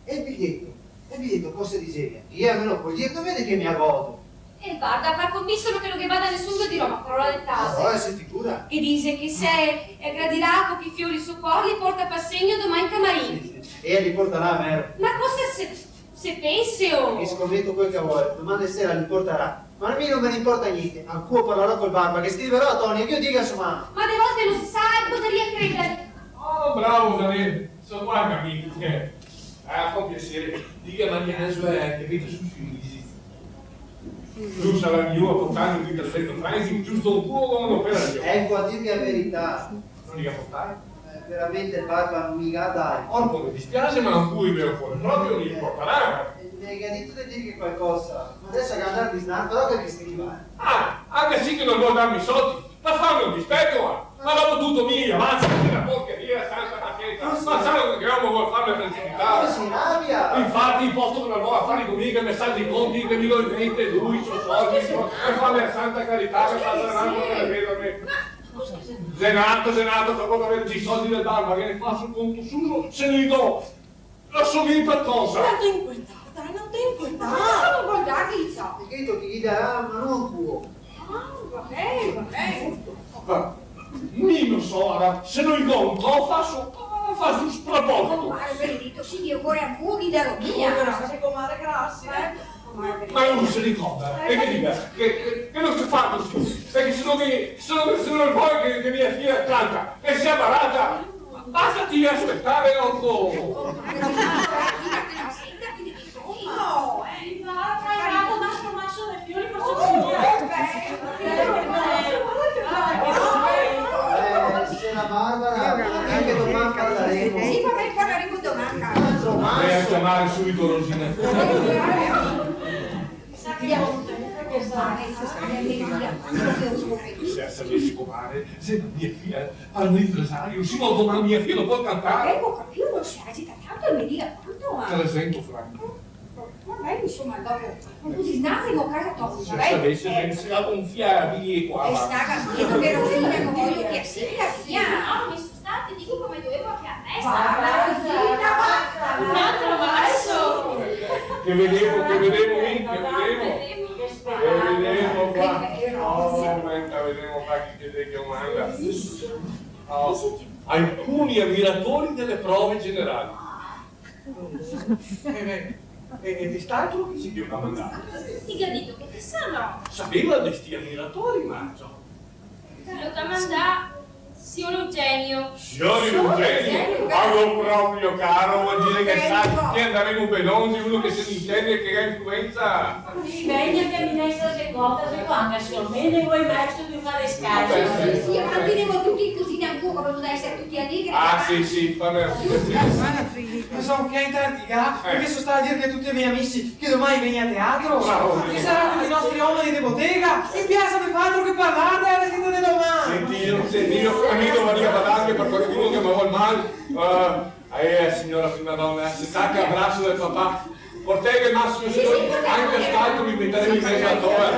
E el biglieto? E el biglieto cosa dixeva? Via, me lo pol dir? No vede che me a godo? Eh, varda, par convinserlo che no ghe vada nesun, ghe dirò na parola de tase. Parola, se figura. Che dixe che se el gradirà co chi fiori so cuor, li porta par segno doman in camarin. Sì, sì. E li portarà, vero? Ma cosa se... Se pense, oh! Mi scometo quel che vol, doman sera li portarà. Ma a mi no me ne inporta gnente, ancuo parlarò col barba, ghe scriverò a Toni, che el diga a so mama. Ma de volte no se sa, eh, podarìa credar. Oh, bravo, Zanè, so qua anca mi, eh. Ah, fa un piaser. Diga a Mariangela, eh, che vedo su sui risi. Lu sarà mio a portarme quei tresento franchi, giusto un culo come un'operasion. Eco, a dirghe la verità. No li ga portai? Eh, veramente, barba, no mi ga dai. Porco, me dispiase, ma un culo i me ocore proprio, no li portarà. Eh, me ga dito de dirghe qualcosa, ma deso ga da andar de snar, però che me scriva, eh. Ah, anca sì che no vol darme i soldi. Ma fame un dispeto, va! Ma dopo tuto mi, avanza, che la porcheria, santa pazienza, ma sa che l'omo vol far la tranquilità? Ma se rabia! Infati, posto che no vol far i conti, che me saldi i conti, che mi lo inventa lui, i so soldi, e fame la santa carità, che fa la mano che la vedo a me. Zenato, Zenato, fa proprio aver i soldi del bar, ma che ne faso el conto suo, se no i do. Lo so mi par cosa. La tengo intanto, la tengo intanto. Ma cosa vol darghe i soldi? Parché ti ghe li darà, ma no a cuo. Ah, va ben, va ben. Ma mi no so, ara, se no i go un co, faso, faso un sproposito. Comare benedeto, sì, mi ancora a cuo ghe li darò mia. Comare, grasie, comare, grasie. Eh, comare benedeto. Ma no se ricorda, e che diga, che, che, che no se fa cusì, parché se no che, se no, se no vol che, che mia fia canta, che sia barata. Basta ti aspetar, oco! Eh, siora Barbara, anca doman parlaremo. Sì, va ben, parlaremo doman. Vai a ciamar subito Rosina. Se la savese, comare, se la mia fia, eh, al impresario, se no doman mia fia no pol cantar. Eco, capìo, no se agita tanto, me diga quanto, ma... Tresento franchi. Va ben, insoma, dopo, no pol dir nada, no caga toco, va ben? Se la savese, se la gonfia, via qua, va. E sta capendo che Rosina no vol che la senta, via. No, mi State, digo come dovevo a che a festa. Basta, basta, basta. Un altro marso. Che vedemo, che vedemo, mi, che vedemo. Che vedemo qua. Oh, momento, vedemo qua chi che, che comanda. Oh, alcuni ammiratori delle prove generali. Eh, beh, e, e de st'altro chi xe che lo ga mandà? Ti ga dito che te sa, no? Saveva de sti ammiratori, ma, insoma. Lo ga mandà sior Eugenio. Sior Eugenio? Sior Eugenio? Alora proprio, caro, vol dir che sa che andaremo ben, uno che se ne intende e che ga influenza. Sì, vegna che mi meto a seconda, seconda, sior Mene, voi messo di fare scaccio. Sì, sì, ma finimo tuti in cusina ancora, par no eser tuti alegri. Ah, sì, sì, fa ben. Ma son qua intardigà, parché so stà a dir che tuti i me amici che doman i vegna a teatro. Bravo. Che sarà tuti i nostri omeni de botega, in piasa no i fa altro che parlar dela vestita de doman. Sentìo, sentìo, a mi doman i ga da parlar par qualcuno che me vol mal. Eh, Eh, siora prima dona, eh, se taca al braso del papà. Portèghe el masimo, sì, sì, anca st'altro mi metaremo in mezo a la tola.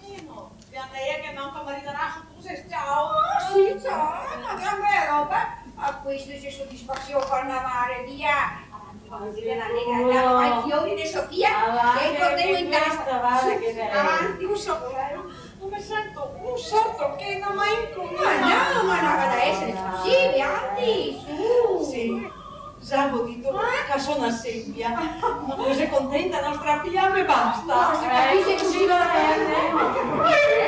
Nino, e a me che manco maridarà, su tu se ciao. Ah, sì, ciao, ma gran bela roba. A questo xe sodisfasion par na mare, via. Avanti, avanti, bela alegra, dai, fai fiori de Sofia, avanti, che portemo in casa. Questa, varda che bela. Avanti, un so-, eh, me sento un sorto che no me incomina. Ma no, ma no ga da eser cusì, avanti, su. Sì. Za go dito che so na sempia, ma come xe contenta nostra fia, me basta. No, se capise cusì, va ben.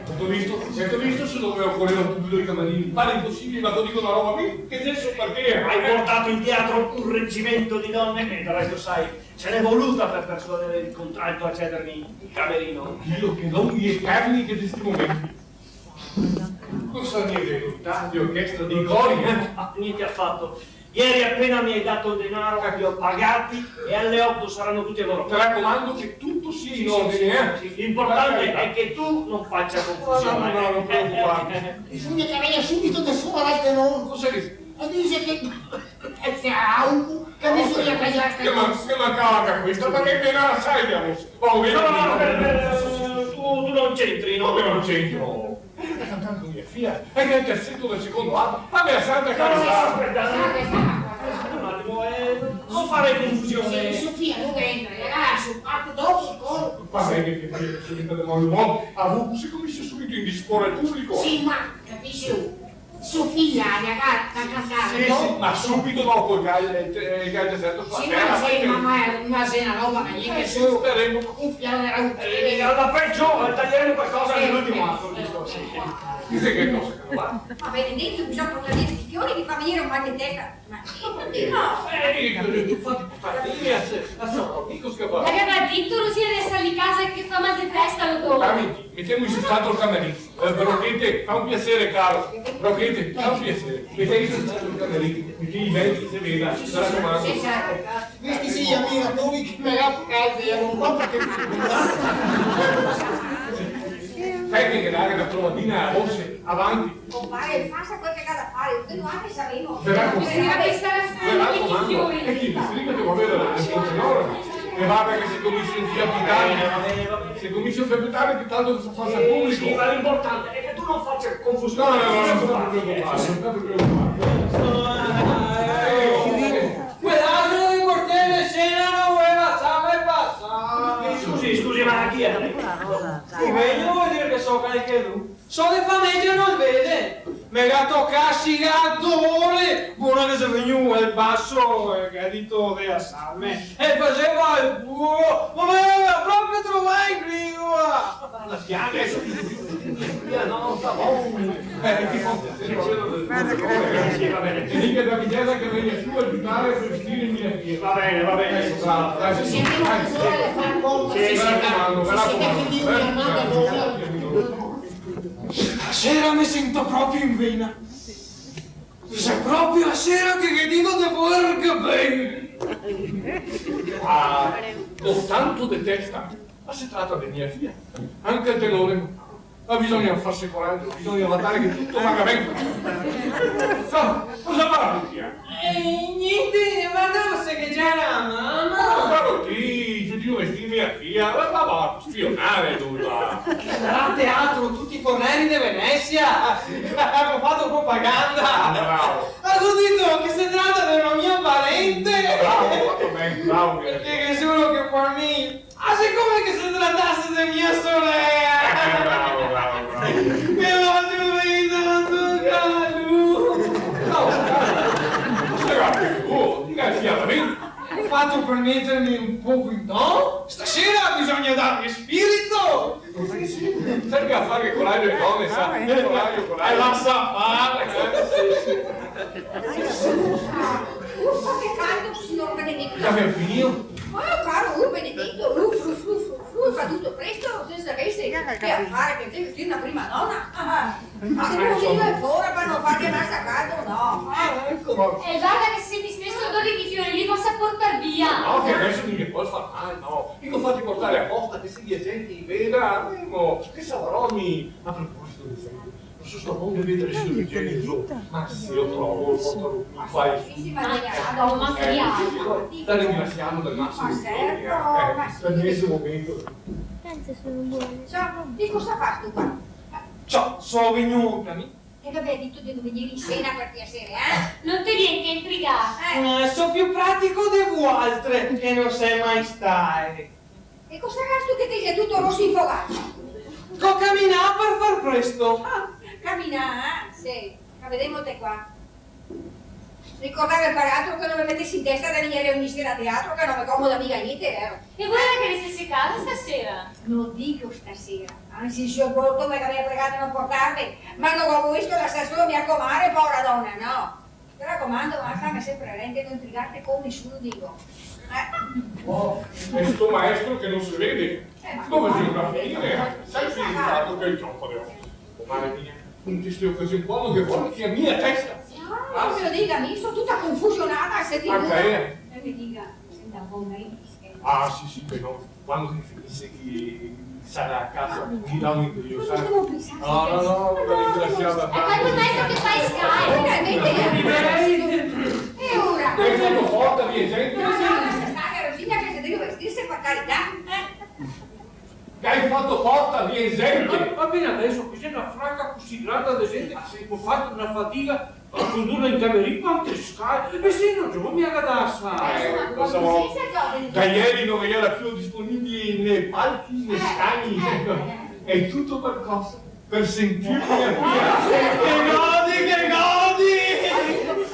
Gheto visto? Gheto visto? Se no me ocoreva tuti i camarini. Pare inposibile, ma te digo na roba mi, che xe su parché? Hai portato in teatro un reggimento di donne e del resto, sai, ce n'è voluta per persuadere il contralto a cedermi il camerino. Dio, che longhi e terni che xe sti momenti. Cosa ne xe vegnù? L'orchestra dei cori, eh? Ah, niente affatto. Ieri appena mi hai dato il denaro, li ho pagati e alle otto saranno tutti a loro posto. Te racomando che tuto sia in ordine, eh? Sì, sì, sì. L'importante è che tu non faccia confusione. No, no, no, no preocuparme. Bisogna che vegna subito de sora dal tenor. Cosa dixe? E dixe che E se augo, che bisogna tagliar ste cose. Che ma-, che mancava anca questa, parché che la sa, la voce. Ma vedi, no, no, no, no, eh, eh, tu, tu no c'entri, no? Come no c'entro? Eh, sta cantando mia fia, e che xe el terzeto del secondo ato, ma me la santa carità. No, no, no, aspeta, aspeta, aspeta un atimo, eh, no fare confusione. Sì, Sofia, no entra, ragazzi, parte dopo, sicuro. Ma vedi che, che subito de buon umor, a vu, se comincia subito a indisporre el publico. Sì, ma, capisci? Sofia, la ga-, la ga cantà, sì, no? Sì, ma subito dopo che el, eh, che el deserto. Sì, ma sì, ma, ma, ma xe na roba che gnente, eh, sì, solo speremo. Un fiato, un fiato. Eh, la peggio, tagliaremo qualcosa nell'ultimo atto, giusto? Sì. Chi xe che cosa che no va? Ma Benedeto, bisogna portarghe sti fiori che fa venire un mal de testa. Ma sì, perché no? Eh, io, io, infati, infati, io mi ass-, ass-, dico che va. L'aveva dito, Rosia, de star in casa che fa mal de testa, lo do. Dai, metemo in sto altro camerin. Eh, Brochete, fa un piasere, caro. Brochete, fa un piasere. Metemo in sto altro camerin. Metemo i veci, se veda, me racomando. Questi sì, i amiratori che me ga calde, eh, no so parché. Fai che dare na provadina a Rose, avanti. Compare, fasa quel che ga da fare, tuti noaltri savemo. Me racomando. Bisogna restare a scuola, me racomando. E chi? Distriga che va a vedere la signora. E varda che se comincia un fià pì tardi. Se comincia un fià pì tardi, pì tanto che se fasa el publico. Sì, ma l'importante xe che tu no fasia confusion. No, no, no, no sta preocupar, no sta preocupar. Eh, quel altro del quartiere Sena no voleva lasarme pasar. Scusi, scusi, ma chi xe? Sì, ma mi vol dir che so qualchedun. So de famegia, no el vede. Me ga tocà sigar do ore, bona che xe vegnù el baso e che ga dito de lasarme. E faseva el puro, ma me gaveva proprio trovà in grigua. Parla pian, deso ti, ti, ti, ti, no, sta bon. Eh, ti fa piasere. Varda che... Ti diga a Davidela che vegna su a giutare a vestire mia fia. Va ben, va ben. Deso, bravo, deso. Sì, sì, sì, me racomando, me racomando, eh. Stasera me sento proprio in vena. Xe proprio a sera che ghe digo de volerghe ben. Ah, co tanto de testa, ma se trata de mia fia. Anca el tenore no. Ma bisogna farse corajo, bisogna badare che tuto vaga ben. Sa, cosa parla, fia? Eh, gnente, varda, se ghe xe la mama. Ma parlo ti, xe drio vestirme a fia, ma va, va a spionare, lu, va. Sarà teatro, tuti i forneri de Venesia. Go fato propaganda. Bravo. Go dito che se trata de na mia parente. Bravo, fato ben, bravo. Parché ghe xe uno che par mi Ah, sicome che se tratase de mia sorela! Eh, bravo, bravo, bravo. Me lo auguro, ma toca a lu. No, cosa che vuto? Diga, sia, va ben. Go fato par meterme un poco in ton. Stasera bisogna darghe spirito. Sì, sì. Serve a fare corajo ae done, sa? Corajo, corajo. Eh, lasa fare, eh, sì, sì. Ufa, che caldo, sior Benedeto. Gavemo finìo? Oh, caro, uh, Benedeto, uh, fru, fru, fru, fru, fa tuto presto, sensa vese che afare, che deve dir na prima dona. Ah, ah. Ma se no, io è fora par no farghe masa caldo, no. Ah, eco. E varda che se senti steso odore de fiori, li posa portar via. No, che deso no i me pol far mal, no. Digo, fate portare aposta che se la gente i veda, almeno, che savarò mi, a proposito de sempre. No so, sto bon de vedare sto genio, ma se lo trovo, lo porto qua. Sì, sì, ma... Ah, ma... Eh, sì, sì, da ringrasiarlo del massimo. Ma certo, eh, ma sì. Per questo momento. Pensa, sono buone. Ciò, e cosa fastu qua? Ciò, so vegnù anca mi. E gaveva dito de no vegnir in sena, par piasere, eh? No te vien che intrigar. Eh. Eh, so più pratico de vualtre, che no sè mai stae. E cosa gastu che te si tuto roso infogà? Go caminà par far presto. Ah, caminà, eh? Sì. Ma vedemote qua. Ricordave par altro che no me metesi in testa de vegnere ogni sera a teatro, che no me comoda miga gnente, vero? E varda che le stese case stasera. No digo stasera, anzi, el sior Borto me gaveva pregà de no portarme, ma no go volesto lasar sola mia comare, povera dona, no. Me racomando, ma stame sempre a rente, no intrigarte co nesuni, digo. Eh. Oh, e sto maestro che no se vede? Eh, ma dove se va a finire? Sa el significato che el gioco de ogi? Oh, mare mia, in ste ocasion qua no ghe vol che a mia testa. Ah, me lo diga, mi so tuta confusionada, se ti... Anca ea? E me diga, senta un po', ma... Ah, sì, sì, però. Quando che finise che sarà a casa, mi dà un interior, sa? No, no, no, no, no, no, no, no, no, no. E poi quel maestro che fa i scai. Veramente? E ora? Gai fato porta via zente? No, no, lasa star, Rosina, che se deve vestirse, par carità. Eh. Gai fato porta via zente? Ma, ma fin deso, che xe na fraca cusì granda de zente, go fato na fadiga a condurla in camerin, quante scale, e se no, giova, mi la ga da alsar. Eh, cosa vol? Sì, sì, sì, sì. Da ieri no ghe gera più disponibili né palchi né scagni. Eh, eh, eh, eh. E tuto par cosa? Par sentir mia fia. Che godi, che godi!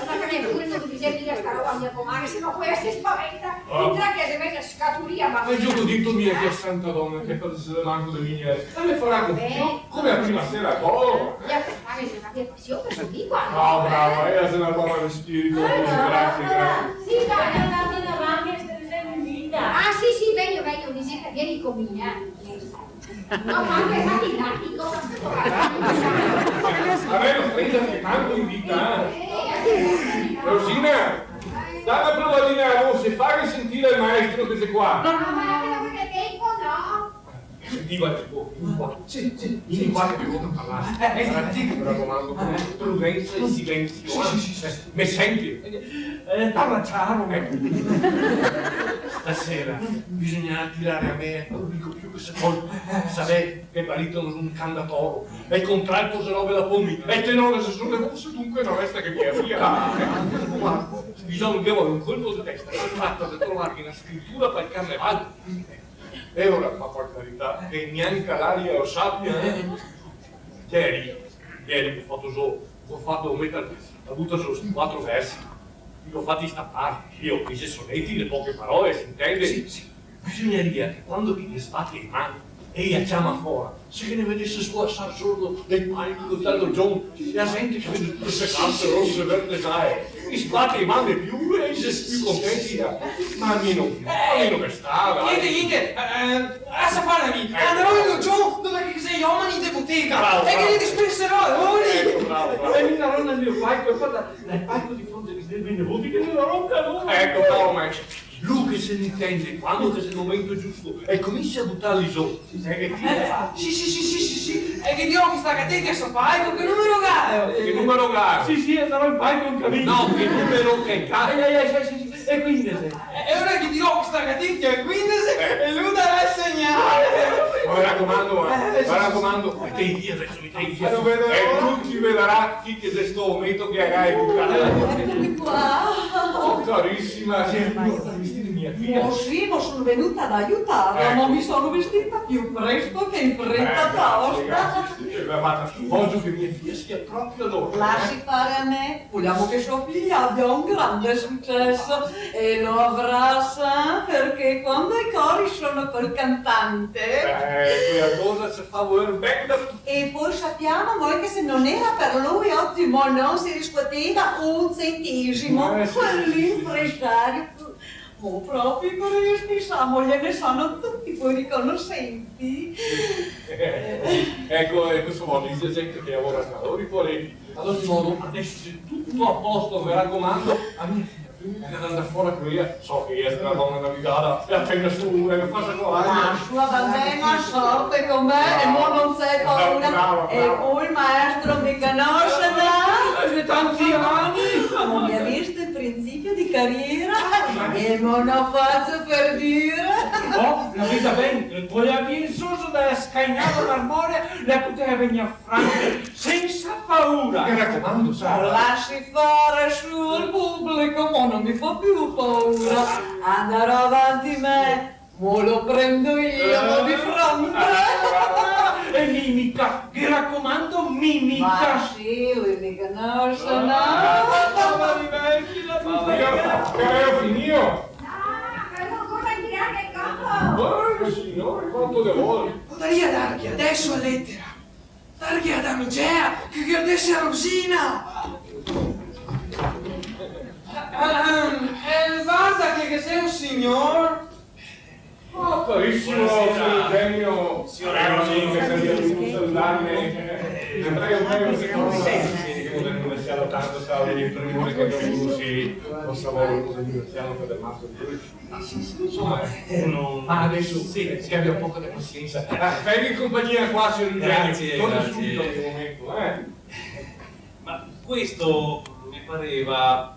Ma che pure no bisogna dir sta roba a mia comare, se no po ela se spaventa. Ah. Intra che se mete a scaturia, ma... E ghe go dito mi, che santa dona, che par manco de vegner. E me farà confusion, come la prima sera a Goro. Mia comare, se la mia pasion, che so mi qua. No, brava, ela xe na dona de spirito. Eh, grazie, grazie. Sì, dai, dai, dai, dai, dai, che se ne vita. Ah, sì, sì, mejo, mejo, Liseta, vien co mi, eh. No, ma anche tanti, tanti, cosa sto parlando? A me no frega che tanto in vita, eh. Rosina, dame na probadina la voce, fa sentir el maestro che xe qua. No, no, no, no, no, no, che tempo, no. Senti, va, tipo, vien qua. Sì, sì, vien qua che devo parlar. Eh, eh, sì. Me racomando, prudenza e silensio, eh. Sì, sì, sì, sì. Me senti? Eh, parla ciaro, eh. Stasera bisogna tirar a me, no digo più che se pol, savè che el baritono xe un candatoro, e el contralto xe roba da pomi, e el tenore xe solo voce, dunque no resta che mia fia. Varda, bisogna che vol un colpo de testa, se trata de trovarghe na scritura par el carneval. E ora, ma par carità, che gnanca l'aria lo sapia, eh? Ieri, ieri go fato zo, go fato meter, go butar zo sti quatro versi, i go fati stampar, mi, i xe soneti de poche parole, se intende? Sì, sì. Bisognaria che quando che i sbate le man e i la ciama fora, se ghe ne vedese scolasar solo dal palco, dal dojon, e la zente che vede tute ste scarpe rose, verde, giae, i sbate le man de più e i xe più contenti. Ma almeno, almeno che stava, eh. Gnente, gnente, eh, eh, lasa far a mi. Eco. Andarò in dojon, dove che ghe xe i omeni de botega. Bravo, bravo. E che li dispenserò a lori. Eco, bravo, bravo. E mi andarò nel mio palco, e varda, nel palco de fronte, che xe dei me nevoti, che li darò un calor. Eco, bravo, maestro. Lu che se ne intende, quando che xe el momento giusto, e cominsia a butarli zo. Eh, sì, sì, sì, e che dirò che sta catena che so fai, che numero ga? Che numero ga? Sì, sì, andarò in palco anca mi. No, che numero che ga? Eh, eh, eh, sì, sì, sì, xe quindese. E, e ora che dirò che sta catena xe quindese, eh, e lu darà el segnale. Ma me racomando, eh, eh, sì, me racomando, sì, sì. Metei via deso, metei via. E tuti vedarà chi che xe sto ometo che la ga bucà. Eccoti qua. Oh, carisima, xe vegnua a vestir mia fia? Oh, sì, ma son vegnua a aiutarla, ma mi son vestìa più presto che in freta. Eh, grazie, tosta. Grazie, sì, sì, ma varda, vojo che mia fia sia proprio lora, eh. Lasi far a me, vogliamo che so fia abia un grande suceso, e lo avrà, sa, parché quando i cori son col cantante... Eh, quela cosa se fa voler ben da tuti. E po sapiamo noi che se no gera par lui, ogi mo no se riscuateva un centesimo. Eh, sì, sì, sì, sì. Quel impresario, mo proprio questi, sa, mo ghe ne sa tuti i riconosenti. Eco, eco, insoma, mi xe zente che lavora tra lori, poareti. Ad ogni modo, deso xe tuto a posto, me racomando, a mia fia, eh, che la ga da andar fora co ela, so che ela xe na dona navigada, e apena su, eh, la fasa coragio. Lasala, va ben, a sorte co me, e mo no xe paura. Brava, brava. E po el maestro me conoso, no? Eh, xe tanti ani. No me ga visto in principio de cariera, e mo no faso par dire. Oh, la veda ben, co la vien su da la scainada marmorea, la podeva vegner franca, sensa paura. Me racomando, sa. Lasi far, sior publico, mo no me fa più paura. Andarò avanti me, mo lo prendo io, mo de fronte. Eh, mimica, me racomando, mimica. Ma sì, lui me conoso, no? Ah, ma divertila, ma... Che gavevo finìo? No, gavevo ancora da inviar el copo. Oh, signore, quanto ghe vol? Podaria darghe deso la letera? Darghe a Damigea, che ghe la dese a Rosina. Ehm, eh, varda che, che xe un signor. Oh, carisimo, buonasera, sior Eugenio. Sior Eugenio. Che senta, saludarme. Eh, prego, prego, sì, sì, sì, che ringraziarlo tanto, sa, el primo che conosco, sì, no so, ringraziarlo par el maso. Insoma, eh, no, ma deso, sì, eh, che gabia un poco de pasiensa. Ah, faghe compagnia qua, sior Eugenio. Grazie, grazie. Torno subito, un momento, eh. Ma questo mi pareva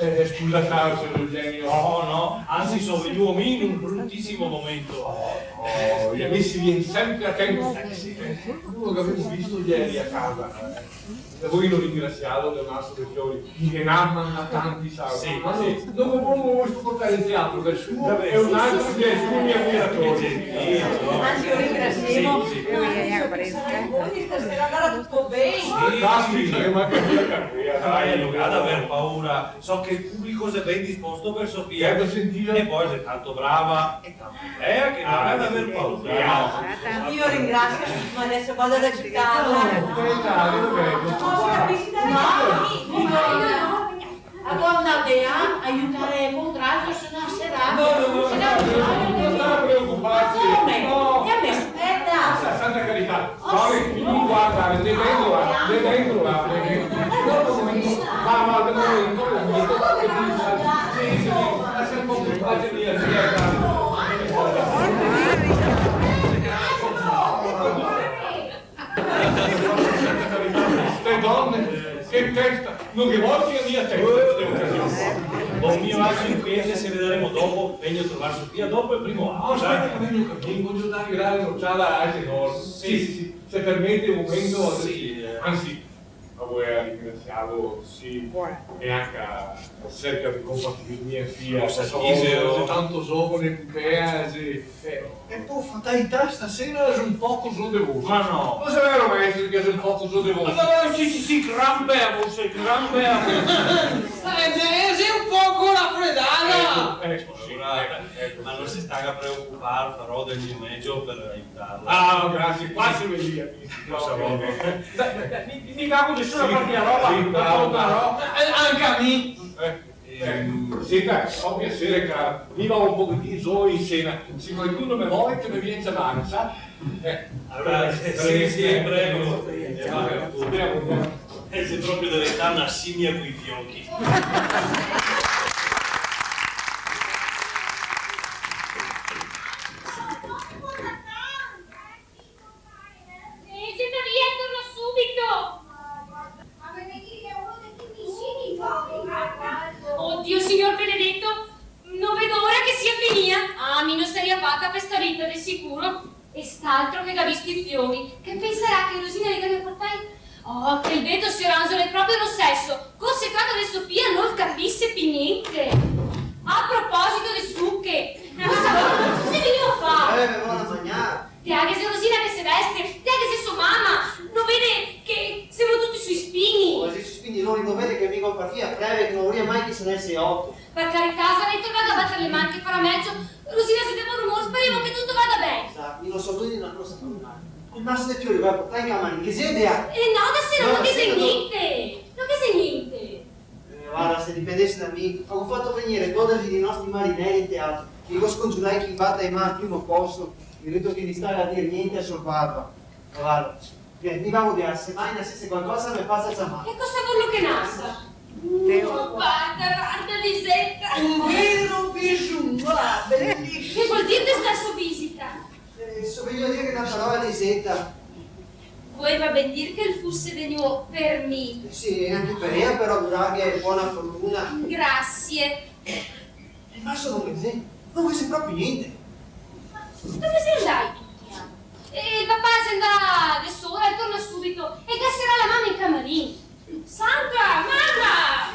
Eh, scusa, caro sior Eugenio. No, no, anzi, so vegnù mi in un brutisimo momento. Oh, oh, i amici vien sempre a tempo. Eh, sì, eh. Uno che gavemo visto ieri a casa, eh. E voio ringrasiarlo del maso de fiori, che ne ga mandà tanti, sa. Sì, ma sì. Dopo poco lo voio portar in teatro, del suo e un altro dei suoi ammiratori. Anzi, lo ringrasiemo. Sì, sì. Sarà andà tuto ben. Sì, caspita, che manca quela carriera. Dai, no ga da aver paura. So che el publico xe ben disposto per Sofia. Eh, go sentìo. E po' xe tanto brava. Eh, che no ga da aver paura. Io ringrasio, ma deso vado ad agiutarla. No, no, no, no, no. Madona Dea, aiutaremo, un altro se no se va. No, no, no, no, no sta preocuparse. Come? No. E a me, speta. Sa-, santa carità. Vabbè, no guardare, de dentro là, de dentro là, de dentro. Dopo un momento, va, va, de momento, de momento, che tu sai, sì, sì, sì, lasa un poco in pace mia zia, dai. Ste done, che testa, no ghe vol che mia testa, ste ocasioni. Bon, mi vago in casa, se vedaremo dopo, vegno a trovar Sofia dopo el primo atto. No, speta, che vegno, che vegno, voio dar grande un'ociada a Agenor. Sì, sì, sì. Se permete un momento, sì, eh. Anzi, lo voio ringrasiarlo, sì, e anca cerca de conpatir mia fia, cosa so, dixe, xe tanto zovane, putea, sì. Eh, e po' fatalità, stasera xe un poco zo de voce. Ma no. No xe vero, maestro, che xe un poco zo de voce? Ma, ma, sì, sì, sì, gran bea voce, gran bea voce. Eh, eh, xe un poco rafredada. Eco, eco, sì, eco, eco, ma no se staga a preocupar, farò del mio mejo per aiutarla. Ah, grasie, qua se vedeva. Cosa vol? Dai, dai, dai, mi, mi cago de sola, sì, qualche roba, sì, ma no, poca no roba. Eh, anca a mi. Eh, eh, sì, dai, fa piaser, cara. Mi vago un pochetin zo in sena. Se qualcuno me vol, che me vien a ciamar, sa? Eh, alora, eh, sì, sì, prego. Prego. Eh, xe proprio deventà na simia coi fiochi. Eh, xe via, torna subito! Oddio, signor benedeto, no vedo ora che sia finìa. Ah, mi no saria fata per sta vita, de sicuro. E st'altro che ga visto i fiochi, che pensarà che Rosina li gavia portai? Oh, quel beto sior Anzolo xe proprio lo steso. Co se trata de Sofia, no capise pi gnente. A proposito de suche, cosa vol, cosa xe vegnù a far? Eh, me vao a magnar. Te ga visto Rosina che se veste? Te ga visto so mama? No vede che semo tuti sui spini? Oh, sì, sui spini, no, no vede che mi go partia, preve che no voria mai che se ne ese oto. Par carità, Zaneto, vaga a bater le man che farà mejo. Rosina xe de bon umor, speremo che tuto vada ben. Sa, mi no so dove dir na cosa par un'altra. El maso de fiori, varda, portà in camarin, che xe de là. Eh no, da sera no ghe xe gnente. No ghe xe gnente. Eh, varda, se dipendese da mi, gavevo fato vegnir dodese dei nostri marineri in teatro, che i go scongiurai che i bata le man al primo posto, e i ga dito che no i staga a dir gnente a sior Barba. Varda, vien, mi vago de là, se mai nasese qualcosa me fasa ciamar. E cosa vorlo che nasa? Uh, varda, varda, Liseta! Un vero bijou, ah, belisimo! Che vol dir de sta so visita? Eh, so vegnù a dir na parola a Liseta. Voleva ben dir che el fuse vegnù per mi. Eh sì, e anca per ea, però, augurarghe bona fortuna. Grasie. El maso no ghe xe, no ghe xe proprio gnente. Dove xe ndai tuti, ah? Eh, el papà xe ndà de sola, el torna subito, el ga serà la mama in camarin. Santa, mama!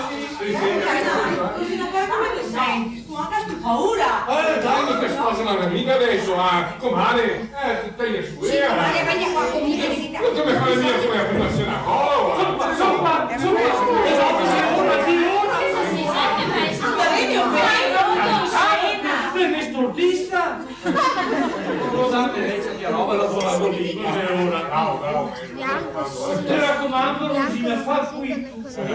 Sì, sì. Dai, dai, dai, ma come te senti? Tu anca stu paura? Eh, dai, no te spasima miga deso, ah, comare, eh, te tegna su, eh. Sì, comare, vegna qua co mi, vegnì qua. No te me fa miga come a prima sera, oh. Su qua, su qua, su qua. Sì, ora, sì, ora. Sta ben, ok? Ah, me stordista. Scusate, vecchia roba, la so la... Te racomando, Rosina, fa qui.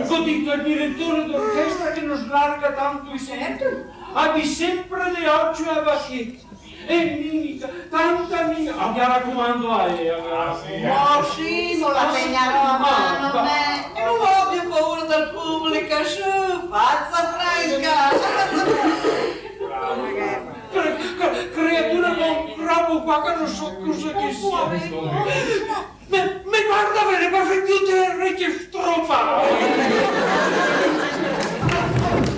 Go dito al diretore d'orchestra che no slarga tanto i soldi. Abia sempre de ocio a bachete. E mimica, tanta mimica. Ah, me racomando a ela. Ah, sì, eh. Ma sì, no la tegna la man, eh. E no go pì paura del publico, su, faza franca. Cre-, cre-, creatura, go un cromo qua che no so cosa che sia. Me, me varda ben, par far due o tre orecchie stropà.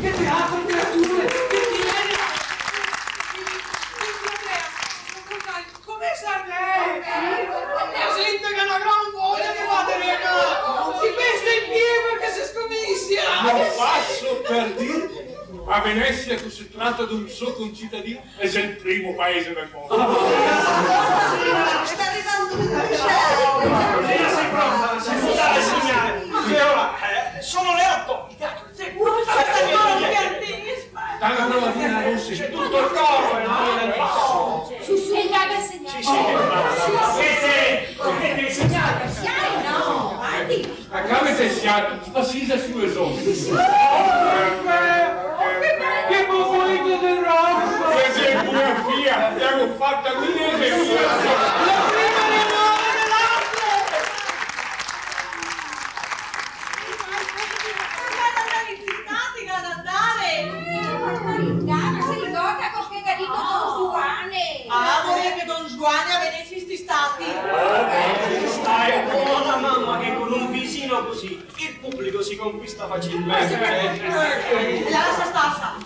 Che teatro, creature, che tiene? Come sarà? La gente che ga na gran voia de bater, eh! Si pesta in pie parché se scominsia! No, faso par dir, a Venesia, co se trata d'un so concittadin, xe el primo paese del mondo. Sta rivando el... Sì, sì, pronto, sì, sì, sì, sì. Sì, ora, eh, sono le otto, in teatro. Sì, sì, sì. Dai, prova a dire, Rosy. C'è tutto il coro, eh, no? Su, su, dai, signor. Sì, sì. Sì, sì. Dai, no, avanti. Ma come se sia, sta sisa su e so. Che bobolito de rosa! Che xe pure fia, l'emo fata mi e xe mia. La prima riunione de l'arte! Ga da andare, ga da andare! Ma se ricorda cosa che ga dito don Zuane? Ah, vorìa che don Zuane vegnese in sti stati? Eh, stai bona, mama, che con un visino così il pubblico si conquista facilmente. Eh, la lasa star, sa.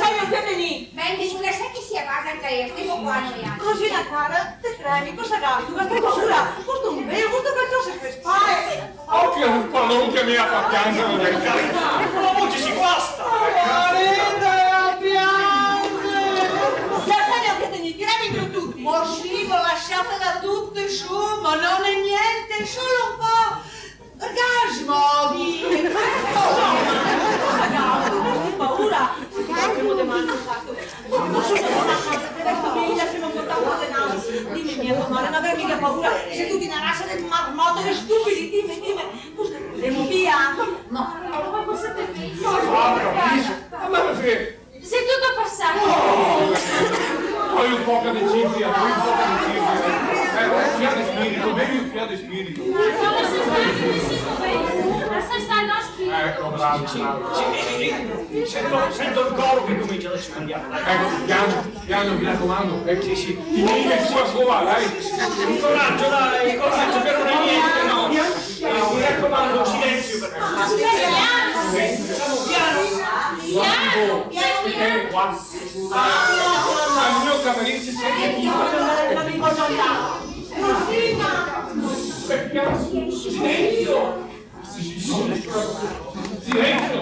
Dai, no te vegni. Benvenuta, sa che se a casa anca ela, stemo qua noialtri. Rosina cara, te prego, cosa gastu? Gastu paura? Porta un velo, porta qualcosa par le spae. Oh, che un palon che me fa piangere, per carità. Ma oggi si guasta. Arrendela a piangere. Lasatela che te ne, tiratemi giù tuti. Morsino, lasatela tuti su, ma no xe gnente, solo un po'. Orgasmo, di... Cosa gastu? Gastu paura? Che te mando, gastu? Dime, mia comare, no aver miga paura, sito tuti na rasa de marmote, de stupidi, dime, dime. Ndemo via? No, no, ma cosa te pensi? Ah, capito. Ma sì. Xe tuto pasà. Oh! Poi un poco de cipria, poi un poco de cipria. Eh, un fià de spirito, bevi un fià de spirito. No, no, se sta, se sta, se sta, no, spirito. Eco, bravo, bravo. Sì, sì, sì. Sento, sento el coro che comincia adesso a cambiare. Eco, piano, piano, mi racomando. Eco, sì, sì. Ti devi su a scuola, dai. Coraggio, dai, coraggio, che no xe gnente, no. Eh, mi racomando, silenzio, per favore. Piano, piano, piano. Qua. Ah, il mio camerino si sente. Silenzio! Silenzio!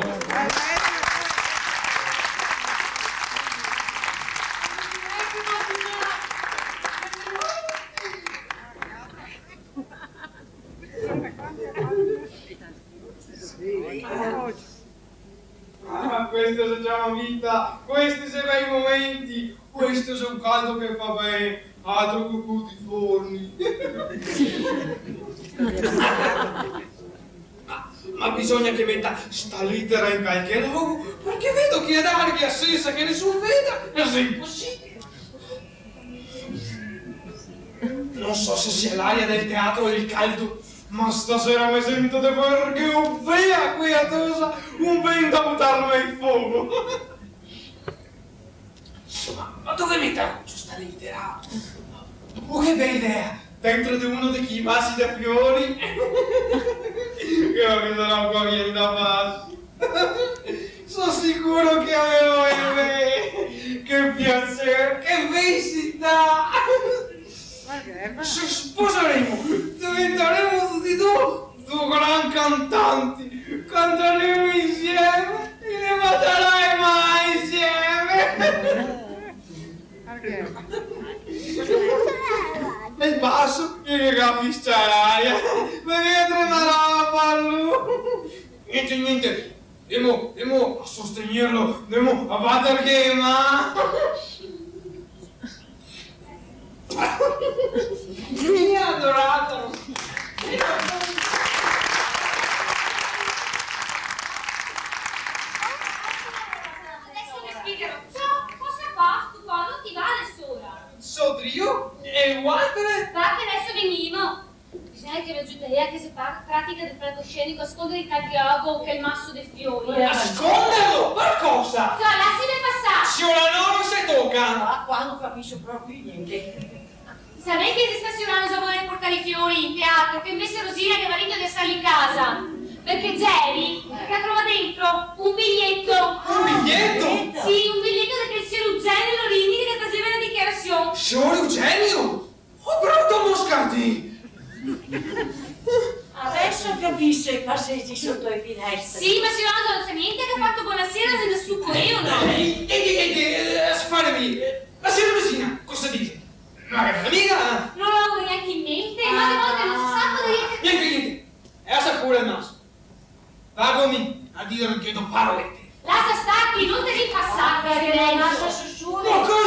Ah, questi se ciama vita, questi xe bei momenti, questi xe un caldo che fa ben, altro che cul forno. Ma, ma bisogna che meta sta letera in qualche logo, parché vedo che a darghe a sensa che nesun veda xe imposibile. No so se sia l'aria del teatro o el caldo, ma stasera me sento de far che ovea quea tosa, un ben da butarme in fogo. Insoma, ma dove metarò sta letera? Oh, che bela idea! Dentro de uno de chi vasi da fiori! Che mi sarò qua via da fasi! So sicuro che a me vol ben! Che piaser, che felicità! Se sposaremo, diventaremo tuti e do do gran cantanti, cantaremo insieme, e ne batarai mai insieme! E el baso, che ghe ga fiscià l'aria, me vien tremarà a farlo! Gnente, gnente, Ndemo, ndemo a sostegnarlo, ndemo a baterghe, ma... Mi adorata! Deso me spiegarò. Ciò, cosa fa stu qua? No ti va de sora? So drio, e vualtre? Va che deso vegnimo. Bisogna che ve giuté, che se fa pratica de palcoscenico, a scondere el catriogo, quel maso de fiori. A sconderlo? Par cosa? Ciò, lasime pasar! Siora no, no se toca! Ah, qua no capiso proprio gnente. Savè che xe sta siora no sa voler portar i fiori in teatro, che invese Rosina ghe ga dito de star in casa? Parché ieri ga trovà dentro un biglieto. Un biglieto? Sì, un biglieto de quel sior Eugenio Lorini che ghe faseva na dichiarasion. Sior Eugenio? Oh, bruto moscardin! Deso capiso i pasegi soto e finestre. Sì, ma siora no sa gnente, che ga fato bonasera, xe ndà su co eo, no? Eh, eh, eh, eh, eh, lasè far mi. Eh, ma siora Rosina, cosa dise? No la ga miga? No la ga gnanca in mente, ma de volte no se sa cosa dire. Gnente, gnente. E lasa pure el maso. Vago mi a dirghe do parolete. Lasa star, che no te devi pasar, che se ne... Ma che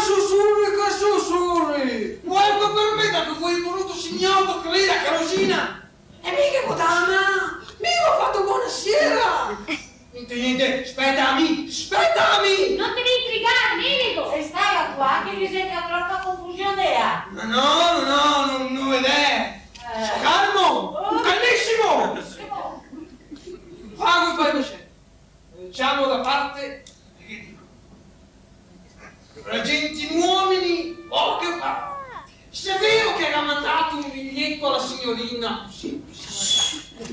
susuri, che susuri! Vuto par me, che go bruto signoto, creda, che Rosina! E mi che go da, mi go fato bonasera! Gnente, gnente, speta a mi, speta a mi! No te devi intrigar, Meligo! E sta qua, che mi sento tropa confusion, eh! Ma no, no, no, no, no vedè! Eh. Sto calmo! Oh. Calmisimo! Vago par me. Ciamo da parte, e ghe digo: fra gentiluomini, poche parole. Se xe vero che la ga mandà un biglieto a la signorina, sì, sì.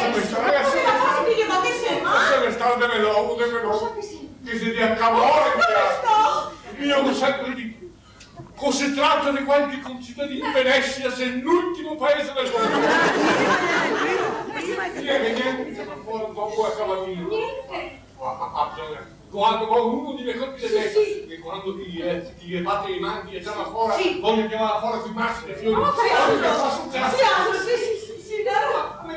Cosa me sta? Ma che xe? Ma che xe? Ma che xe? Cosa me sta? Dime novo, dime novo. Cosa che xe? Che xe de acamore, dove sta? Mi go senpre dito. Co se trata de qualche concittadin, Venesia xe l'ultimo paese del mondo. Prima, prima, prima. Niente, niente, che fa fora dopo la cavadina. Niente. Ma, ma, ma, bisogna, quando, quando uno deve colpire... Sì, sì. Che quando ti, eh, ti le bate le mani, ti le tira fora, sì, voglio chiamare fora sui maschi, fiori. Ma sì, voglio che fa successo. Sì, sì, sì, sì, sì, vero? Come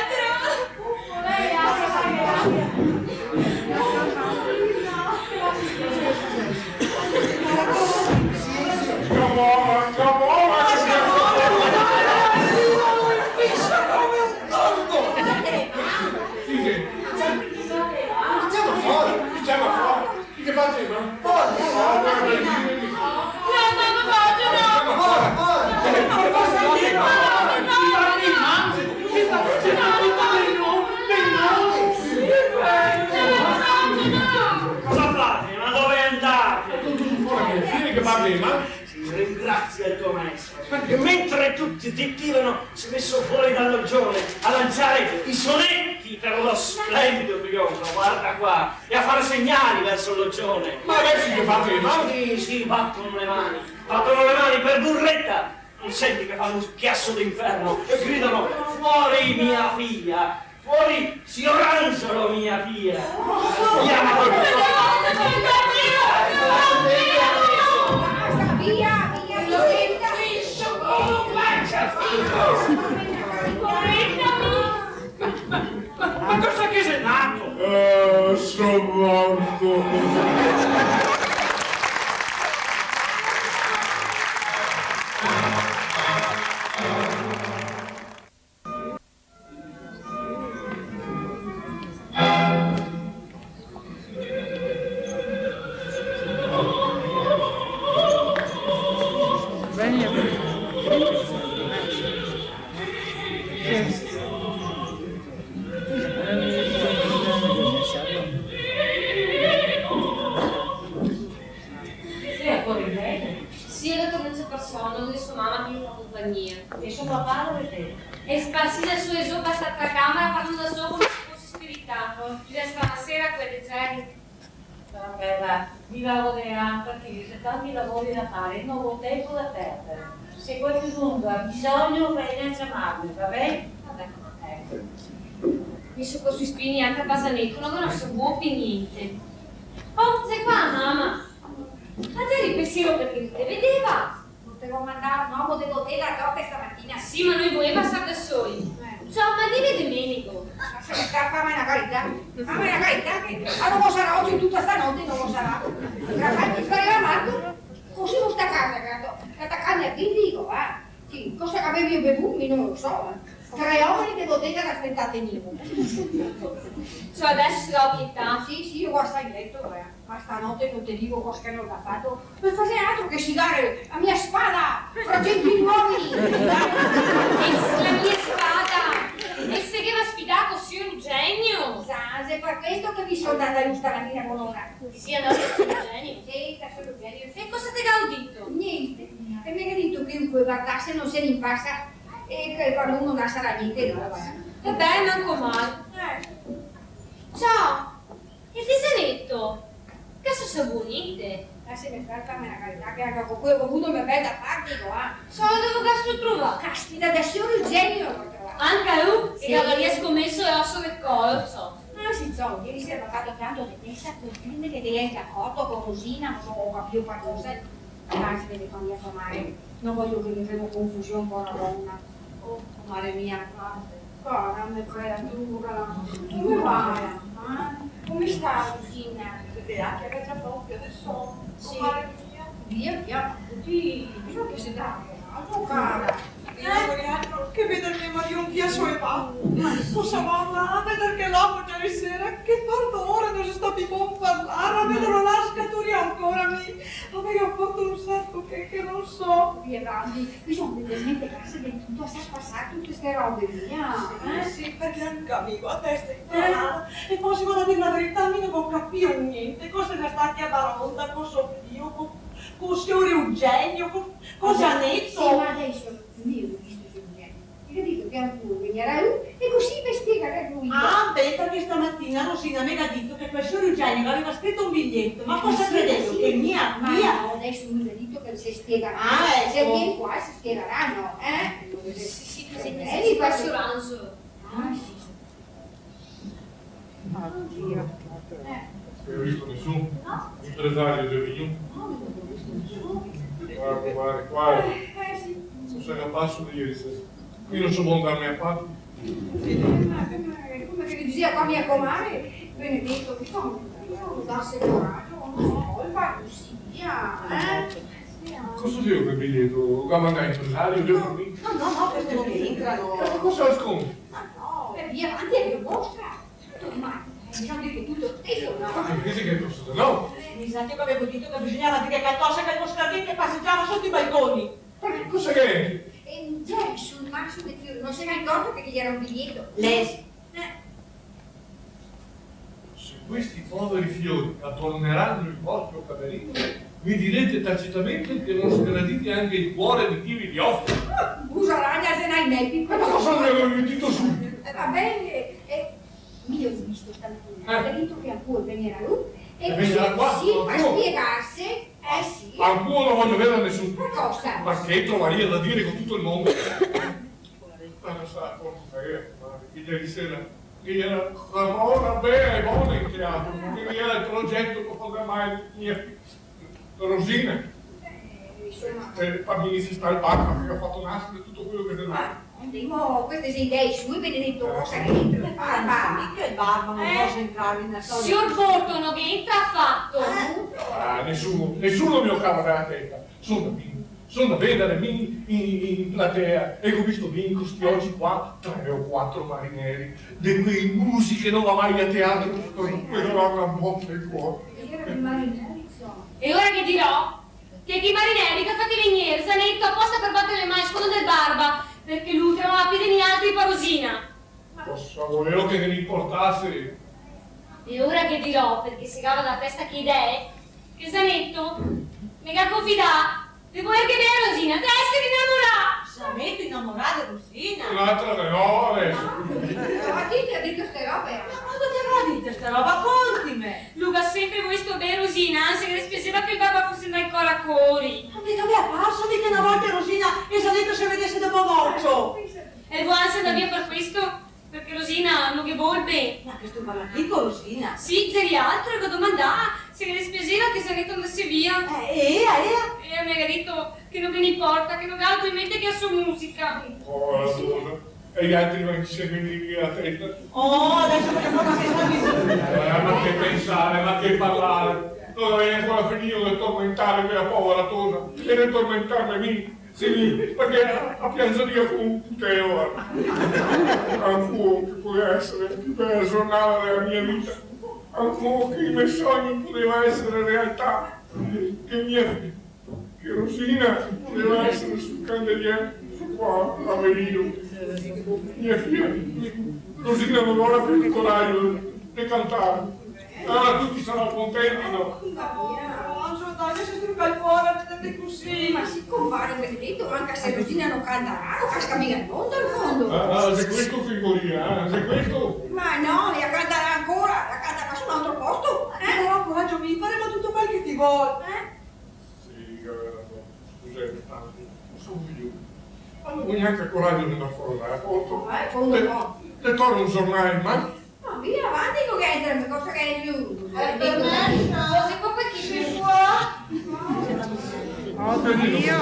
Pietro! Che fate, no? Forte, forte. No, no, no voglio, no. Forte, forte. Cosa fate? Ma dove andate? Tuto fora che, fine che parlemo, eh? Sì, ringrazia il tuo maestro, perché mentre tutti zitivano, si è messo fuori dal loggione a lanciare i sonetti per lo splendido trionfo. Guarda qua. E a fare segnali verso il loggione. Ma adesso che fate le mani? Sì, sì, battono le mani. Battono le mani per burletta. Non senti che fanno un chiasso d'inferno e gridano: "Fuori mia figlia! Fuori sior Angelo, mia figlia!" Via, via, via, via. Ma, ma, ma cosa che xe nato? Eh, so morto. Sì, dotor Enrico. Sì, el dotor Enzo Persona, dove so mama che ghe fa compagnia. E so papà dove xe? El sparsise su e zo par sta camera, parlando da solo come se fose spiritato. Ghe xe sta sera quel de ieri. Vabè, va. Mi vago de là, parché ghe xe tanti lavori da fare, no go tenpo da perdere. Se qualchedun ga bisogno, vegna a ciamarme, va ben? Va ben. Eco. Mi su co sti spini anca a Pasaneto, no go so buo pi gnente. Oh, xe qua, mama! Ma te ri pensiero parché no te vedeva? No te go mandà un omo de botega a toca stamatina? Sì, ma no i voeva star da soli. Eh. Ciò, ma dime de Menego. Ma se scarpa, ma na carità. Ma na carità che, ah, no go sarà ogi tuta stanote, no go sarà. Rafael, ti pareva mato? Cusì no sta casa, che la to-, che la ta cambia, ti digo, va. Sì, cosa che gavevi bevù, mi no lo so, eh. Tre omeni de botega che aspetava Nino. Ciò, deso se ga quietà? Sì, sì, mi go asà in leto, eh. Ma stanote no te digo cosa che no ga fato. No fazeva altro che sigare la mia spada fra gentiluomini. E s-, la mia spada! E se gaveva sfidà co sior Eugenio? Sa, xe par questo che mi so ndata lu stamatina co lora. Ti si ndata co sior Eugenio? Sì, da sior Eugenio. E cosa te ga dito? Gnente. E me ga dito che lu co le bardase no se ne inpasa e che par lu no sarà gnente, no, va. E ben, manco mal. Eh. Ciò, e ti, Zaneto? Che so, so buo gnente? Laseme star, fame na carità, che anca co queo che go vuo me bel da far, digo, ah. Solo dove che gastu trovà? Caspita, da sior Eugenio go trovà. Anca lu? Sì. Che gavarìa scomeso l'oso del colo, ciò. Ah, sì, ciò, ieri sera go fato tanto de testa, col film che te ghe incacoto co Rosina, no so, go capìo qualcosa. Laseme, fa mia comare, no vojo che ghe femo confusion co la dona. Oh, comare mia, cara, cara me creatura, come va, eh? Come sta, Rosina? Vedela che la ga za proprio de sono, sì, comare mia. Via, via, ti, bisogna che se dà corajo, cara. Io no vojo altro che vedar me marìo un via solevato. Cosa va a vedar che l'omo ieri sera, che par do ore no xe stà pi bon parlar, a vedelo là scaturìo ancora mi. Ma mi go fato un saco che, che no so. Via, Bambi, bisogna che la zente casa de tuto, sa spasar tute ste robe, via, eh? Sì, sì, parché anca mi go la testa intornada. Eh. E po, se vojo dir la verità, mi no go capìo gnente. Cosa xe stà che a baronda, co so fio, co, co sior Eugenio, co, co Zaneto? Sì, ma deso mi go visto sior Eugenio. Te go dito che ancuo vegnarà lu e cusì ve spiegarà lu. Ah, ben, parché stamatina Rosina me ga dito che quel sior Eugenio gaveva scrito un biglieto, ma cosa credevo? Che mia, ma mia? No, deso mi go dito che se spiegarà. Ah, eco. Se vien qua se spiegarà, no, eh? Sì, sì, sì, sì, sì, sior Angelo. Ah, sì, sì. Oddio. Eh. Gavì visto nesun? L'impresario xe vegnù? No, no go visto nesun. Varda, varda, varda. Eh, eh, sì. No so cosa che ga fato ieri sera. Mi no so bon darme a parte. Eh, ma come, come che dixea qua mia comare, benedeto, bisogna darse corajo, no so, e far cusì, via, eh? Cosa xe quel biglieto? Lo ga mandà l'impresario? No, no, no, no, questo no c'entra, no. E cosa lo sconti? Ma no, e via avanti, e ve lo mostra. Tanto ormai, eh, bisogna dirghe tuto lo steso, no? Ma che dixe che cosa, no? Eh, mi sa che gavevo dito che bisognava dirghe calcosa che el moscardin che pasegiava soto i balconi. Ma cosa che xe? Eh, già, sul maso de fiori, no se ga incorto che ghe gera un biglieto? Lesi. Eh. Se questi poveri fiori adorneranno il vostro camerino, mi direte tacitamente che non sgradite anche il cuore di chi vi li offre. Ah, musaragna, se n'hai me, piccolo. Ma cosa ghe gavevo dito subito? Eh, va ben, eh, mi lo go visto stamatina. Eh. Ga dito che ancuo vegnarà lu e che vegnarà qua, sì, par spiegarse, eh sì. Ancuo no vojo vedar nesun. Ma cosa? Ma che trovaria da dire con tuto el mondo? Ma no sa cosa che gera, che ieri sera, che gera na mora bea e bona in teatro, parché gera el progeto par far mal mia Rosina. Eh, insoma. Eh, par mi se sta al bar, parché ga fato nasare tuto quelo che xe. Ma, dimo, queste xe idee sue, benedeto, cosa che entra, barba. Mica el barba, no poso entrar in sta storia. Sior Bortolo, no ghe entra afato. Ah, nesuno, nesuno me lo cava dala testa. Son da mi, son da vedar mi in, in, in platea, e go visto mi co sti oci qua tre o quatro marineri, de quei musi che no va mai a teatro, par cui no ga na bota in cuor. Gera dei marineri, insoma. E ora ghe dirò che chi marineri i ga fati vegner Zaneto aposta par bater le man scontro del barba, parché lu tremava pi de nialtri par Rosina. Cosa voleo che ghe ne inportase? E ora ghe dirò, parché se gava dala testa che idee, che Zaneto me ga confidà de volerghe ben a Rosina, de esare inamorà. Zaneto inamorà de Rosina? Un'altra de lore. Ma chi te ga dito ste robe? Ma quando te lo ga dito? Sta roba, contime! Lu ga senpre voesto ben Rosina, ansi, ghe dispiaseva che el papà fose ndà ancora a cori. Ma me gavea parso che na volta Rosina e Zanetto se vedese dopo vocio. E el vol ansi ndar via par questo? Parché Rosina no ghe vol ben. Ma che sto parlar ti co Rosina? Sì, ghe xe altro, e go domandà se ghe dispiaseva che Zanetto ndase via. Eh, e ea, ea? E ea me ga dito che no ghe ne inporta, che no ga altro in mente che a so musica. Oh, la Rosa. E i altri no i se vede via la testa. Oh, deso parché proprio che sta bisogno. Eh, ma che pensar, ma che parlar. No gavea ancora finìo de tormentar quela povera tosa e de tormentarme mi. Sì, parché la pianxea come un puteo. Ancora che podeva eser la più bela giornata dela mia vita. Ancora che i me sogni podeva eser realtà. Che mia fia, che Rosina podeva eser sul candelier, su qua, a Avelino. Mia fia, Rosina no gaveva più el corajo de cantar. Alora tuti sarà contenti, no? No, no, dai, se struca el core, vedete cusì. Ma sì, conpare Benedeto, anca se Rosina no cantarà, no casca miga el mondo, in fondo. Ah, ah, xe questo che voria, eh? Xe questo? Ma no, la cantarà ancora, la cantarà su un altro posto, eh? Però, corajo, mi, faremo tuto quel che ti vol. Eh? Sì, eh, scuseme tanto, son fiuto. Ma no go gnanca corajo de ndar fora dala porta. Eh, come no? Te, te torno un giornale, ma... Ma via, avanti co che xe, cosa che xe più? Eh, permeso? Cosa che xe più? Oddio.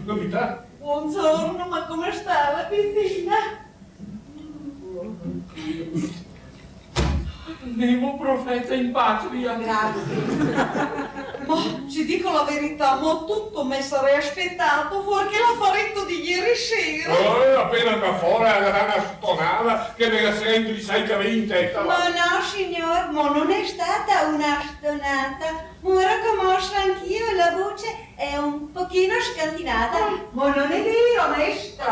Novità? Buongiorno, ma come sta la piccina? Nemo profeta in patria. Grazie. Ma, se dico la verità, mo tuto me sarè spetà, parché l'afareto de ieri sera. Eh, apena qua fora, la ga dà na stonada che me ga sentà i cavei in testa, va. Ma no, signor, mo no xe stata na stonada. Mo gero comosa anch'io, la voce xe un pochino scantinata. Ma no xe vero, maestro?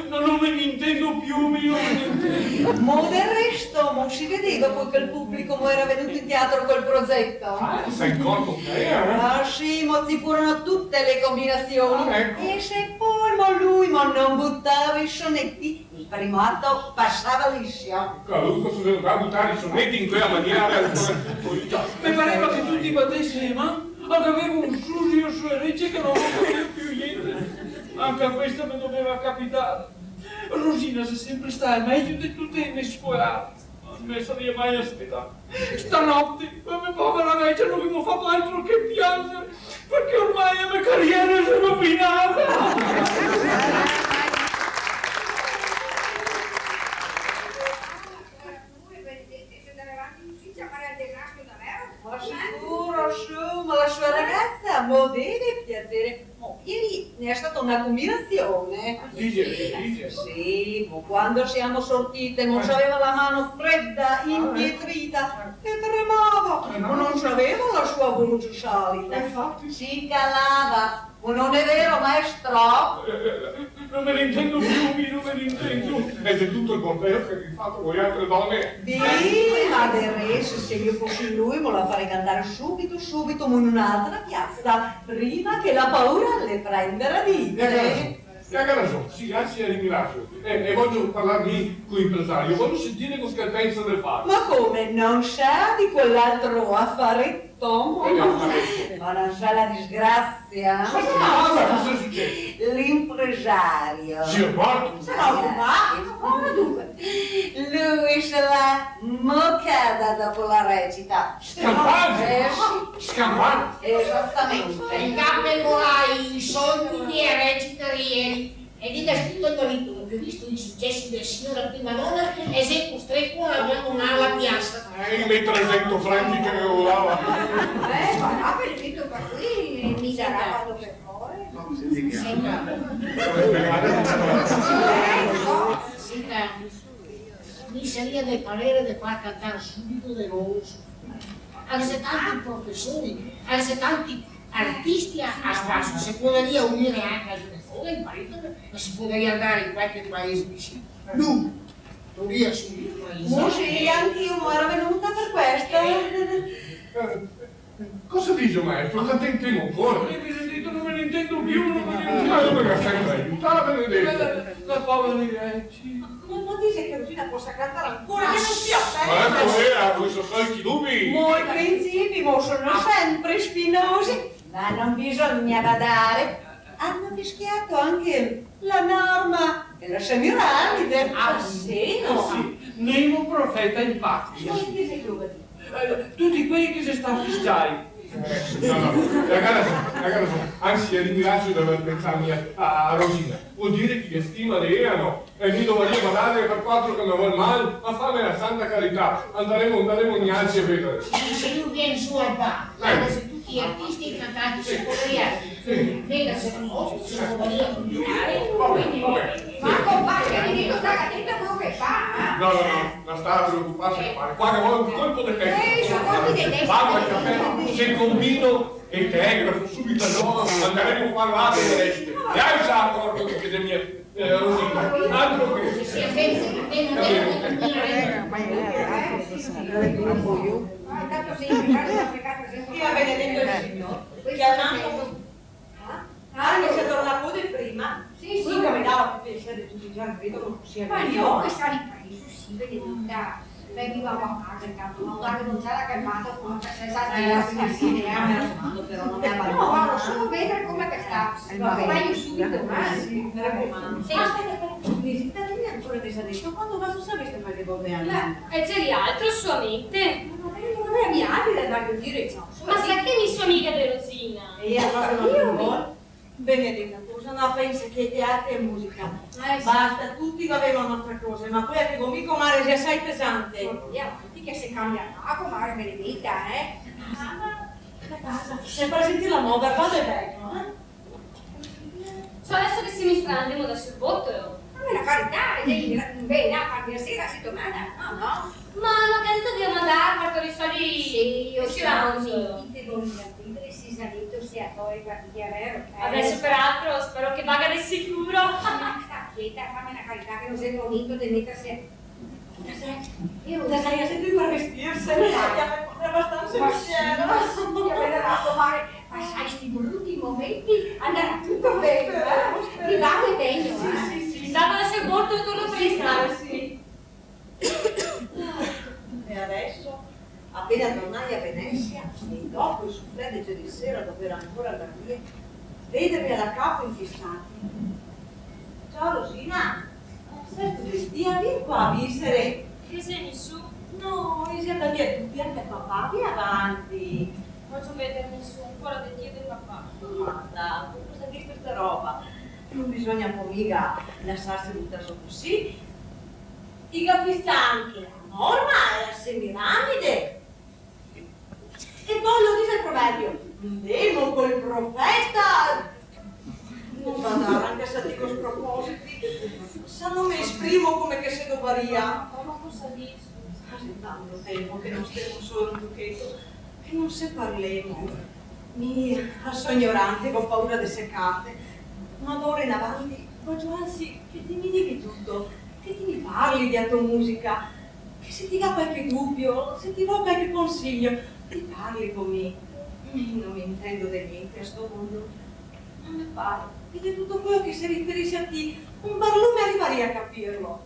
No, no me ne intendo più, mi no me ne intendo. Ma del resto, mo se vedeva co quel publico, mo gera vegnù in teatro col progeto. Ah, te te si incorta, eh? Ah, sì, mo ci furono tute le combinazioni. Ah, eco. E se po, mo lu, mo no butava i soneti, el primo ato pasava lisio. Qualunque, se va a butar i soneti in quela maniera, eh. Me pareva che tuti batese le man, che gavevo un susio su le rece che no go capìo più gnente. Anca questa me doveva capitar. Rosina xe senpre stà mejo de tute le me scolare. No me sarìa mai spetà. Stanote, co me povera vecia, no gavemo fato altro che pianxer, parché ormai la me cariera xe rovinada. Ma sicuro, su, ma la sua ragasa mo deve piaxer. Mo, ieri xe stata na combinazione. Dixe, dixe. Sì, mo quando semo sortite, mo, eh, gaveva la man freda, ah, eh, impietrita, e tremava. Eh, no, no, no gaveva la sua voce solita. Eh, infati. Se calava. Ma no xe vero, maestro? Eh, eh, no me ne intendo più, mi no me ne intendo. E xe tuto el bordel che gavì fato voialtre done. Sì, ma del resto, se mi fose lu, mo la farè cantar subito, subito, mo in n'altra piasa, prima che la paura la prenda radise. E ga rason, sì, anzi, la ringrasio. Eh, e vojo parlar mi co l'impresario, vojo sentir cosa che el pensa de far. Ma come, no sa de quel altro afare? Tomo. Eh, no, no. Ma no sa la disgrasia? Cosa? Cosa xe suceso? L'impresario. Xe morto? Xe morto, ma? Come, dunque? Lu se l'à mocada dopo la recita. Scampà? Eh, sì. Scampà? Esatamente. E ga pegorà i soldi de recita de ieri. E ghe ga scrito el marito che, visto i sucesi dela siora prima dona, el xe costreto a abandonar la piasa. Eh, i me tresento franchi che me volava. Eh, ma no, Benedetto, qua qui mi sarà quando che core. Senta. Eh, no. Senta, mi saria de parere de far cantar subito de novo. Anca tanti profesori, anca tanti artisti a, a spaso, se podaria unir anca el Trefone, el marito, e se podaria andar in qualche paese vicino. Lu, podaria subito paese. Sì, anch'io, mo gero vegnua par questo. Eh, cosa dixe, maestro? Cantemo ancora? Eh, Benedetto, no me ne intendo più, no me ne intendo. Ma dove che stai a aiutar, Benedetto? La, la, la povera Irene. Dixe che Rosina posa cantar ancora, che no se sia persa. Ma eco, eh, a voi so soliti dubi. Mo i principi, mo, sono sempre spinosi. Ma no bisogna badare. Hanno fischiato anche la Norma e la Semiramide. Ah, sì, no? Eh, sì, Nemo profeta in patria. Ma che dixe che lo va dire? Eh, tuti quei che xe stà fischiai. Eh, no, no, la cara, la cara, anzi, la ringrasio de aver pensà a, a Rosina. Vol dire che la stima de ea, no? E mi dovaria badare par quatro che me vol mal, ma fame la santa carità. Andaremo, andaremo nialtri a vedare. Sì, se lu vien su al bar, varda, se tuti i artisti e i cantanti se podaria vedare, se no, se podaria combinare, quindi, ma compare, che mi digo, sta atento a quel che fa, eh? No, no, no, no sta preocuparse, compare. Qua ghe vol un colpo de testa. Eh, su colpi de testa. Vamo al cafè, se combino el telegrafo subito, alora andaremo a far la resta. E hai già acordo che xe mia Eh, Rosina, altro che... Sì, sì, sì, sì, sì. Ah, intanto sì, intanto la fregata, se... Dio benedetto il Signore, chiamando... Ah, che se torna pure prima? Sì, sì. Quello che mi dava più piacere di tutti i giorni, credo che sia... Ma no, che sta ripreso, sì, benedetta. Beh, mi vado a casa intanto, ma guarda, non c'è la calmata, come che se sa, eh, sì, sì, eh, mi raccomando, però non mi abbandonare. No, voglio solo vedere come che sta. Vado subito, eh. Sì, mi raccomando. Sì. Aspetta, però, mi si... Dammi ancora deso, quando va su, sapeste qualche volta? Beh, e c'è altro solamente? Ma non è, non è mia, voglio dire, ciò. Ma sa che mi so amiga de Rosina? E io proprio non mi vol. Benedeta cosa, no pensa che teatro e musica. Eh, sì. Basta, tuti gavemo la nostra cosa, ma quela che go mi, comare, xe asai pesante. Via avanti che se cambia, ah, comare benedeta, eh? Basta, basta. E par sentirla mover, vado e vegno, eh? Ciò, deso che semo in strada, andemo da sul botolo. Ma par carità, eh, ben, là, par stasera se domanda, no, no. Ma no, che ga dito che lo mandava a far i soldi? Sì, io so, sì, mi, mi te volevo dire, sì, sa dito, sì, a poi, guarda, che xe vero, eh. Adeso, peraltro, spero che vaga de sicuro. Ma sta quieta, fame la carità, che no xe el momento de meterse. Cosa xe? Cosa xe? Xe sempre par vestirse. Dai. Che xe abastansa lexera. Ma sì, che vedrà, comare, ma sa, sti bruti momenti, andarà tuto ben, eh? Spero, spero. Ti va ben, sì, eh? Sì, sì, sì. Intanto deso el botolo, torno prima. Sì, sì. E adeso, apena tornai a Venesia, e dopo el soufflé de ieri sera, dove ero ancora al barbier, vedeme a la capo infisati. Ciao, Rosina. Seto vestìa? Vien qua, visere. Che xe, nisuni? No, e xe da via, via par papà, vien avanti. No vojo vedar nisuni, fora de ti e de papà. Ma dai, cosa xe sta roba? No bisogna po miga lasarse butar zo cusì. I ga fiscià anche la Norma e la Semiramide. E po lo dixe el proverbio: "Ndemo col profeta." No badar, anca se digo spropositi, se no me esprimo come che se dovaria. Ma cosa dixe? Xe tanto tenpo che no stemo solo un pocheto, che no se parlemo. Mi, la so ignorante, go paura de secarte, ma d'ora in avanti vojo ansi che ti mi dighi tuto, che ti mi parli dea to musica, che se ti ga qualche dubio, se ti vol qualche consiglio, ti parli co mi. Mi no me intendo de gnente a sto mondo, ma me pare che de tuto quelo che se riferise a ti, un barlume rivaria a capirlo.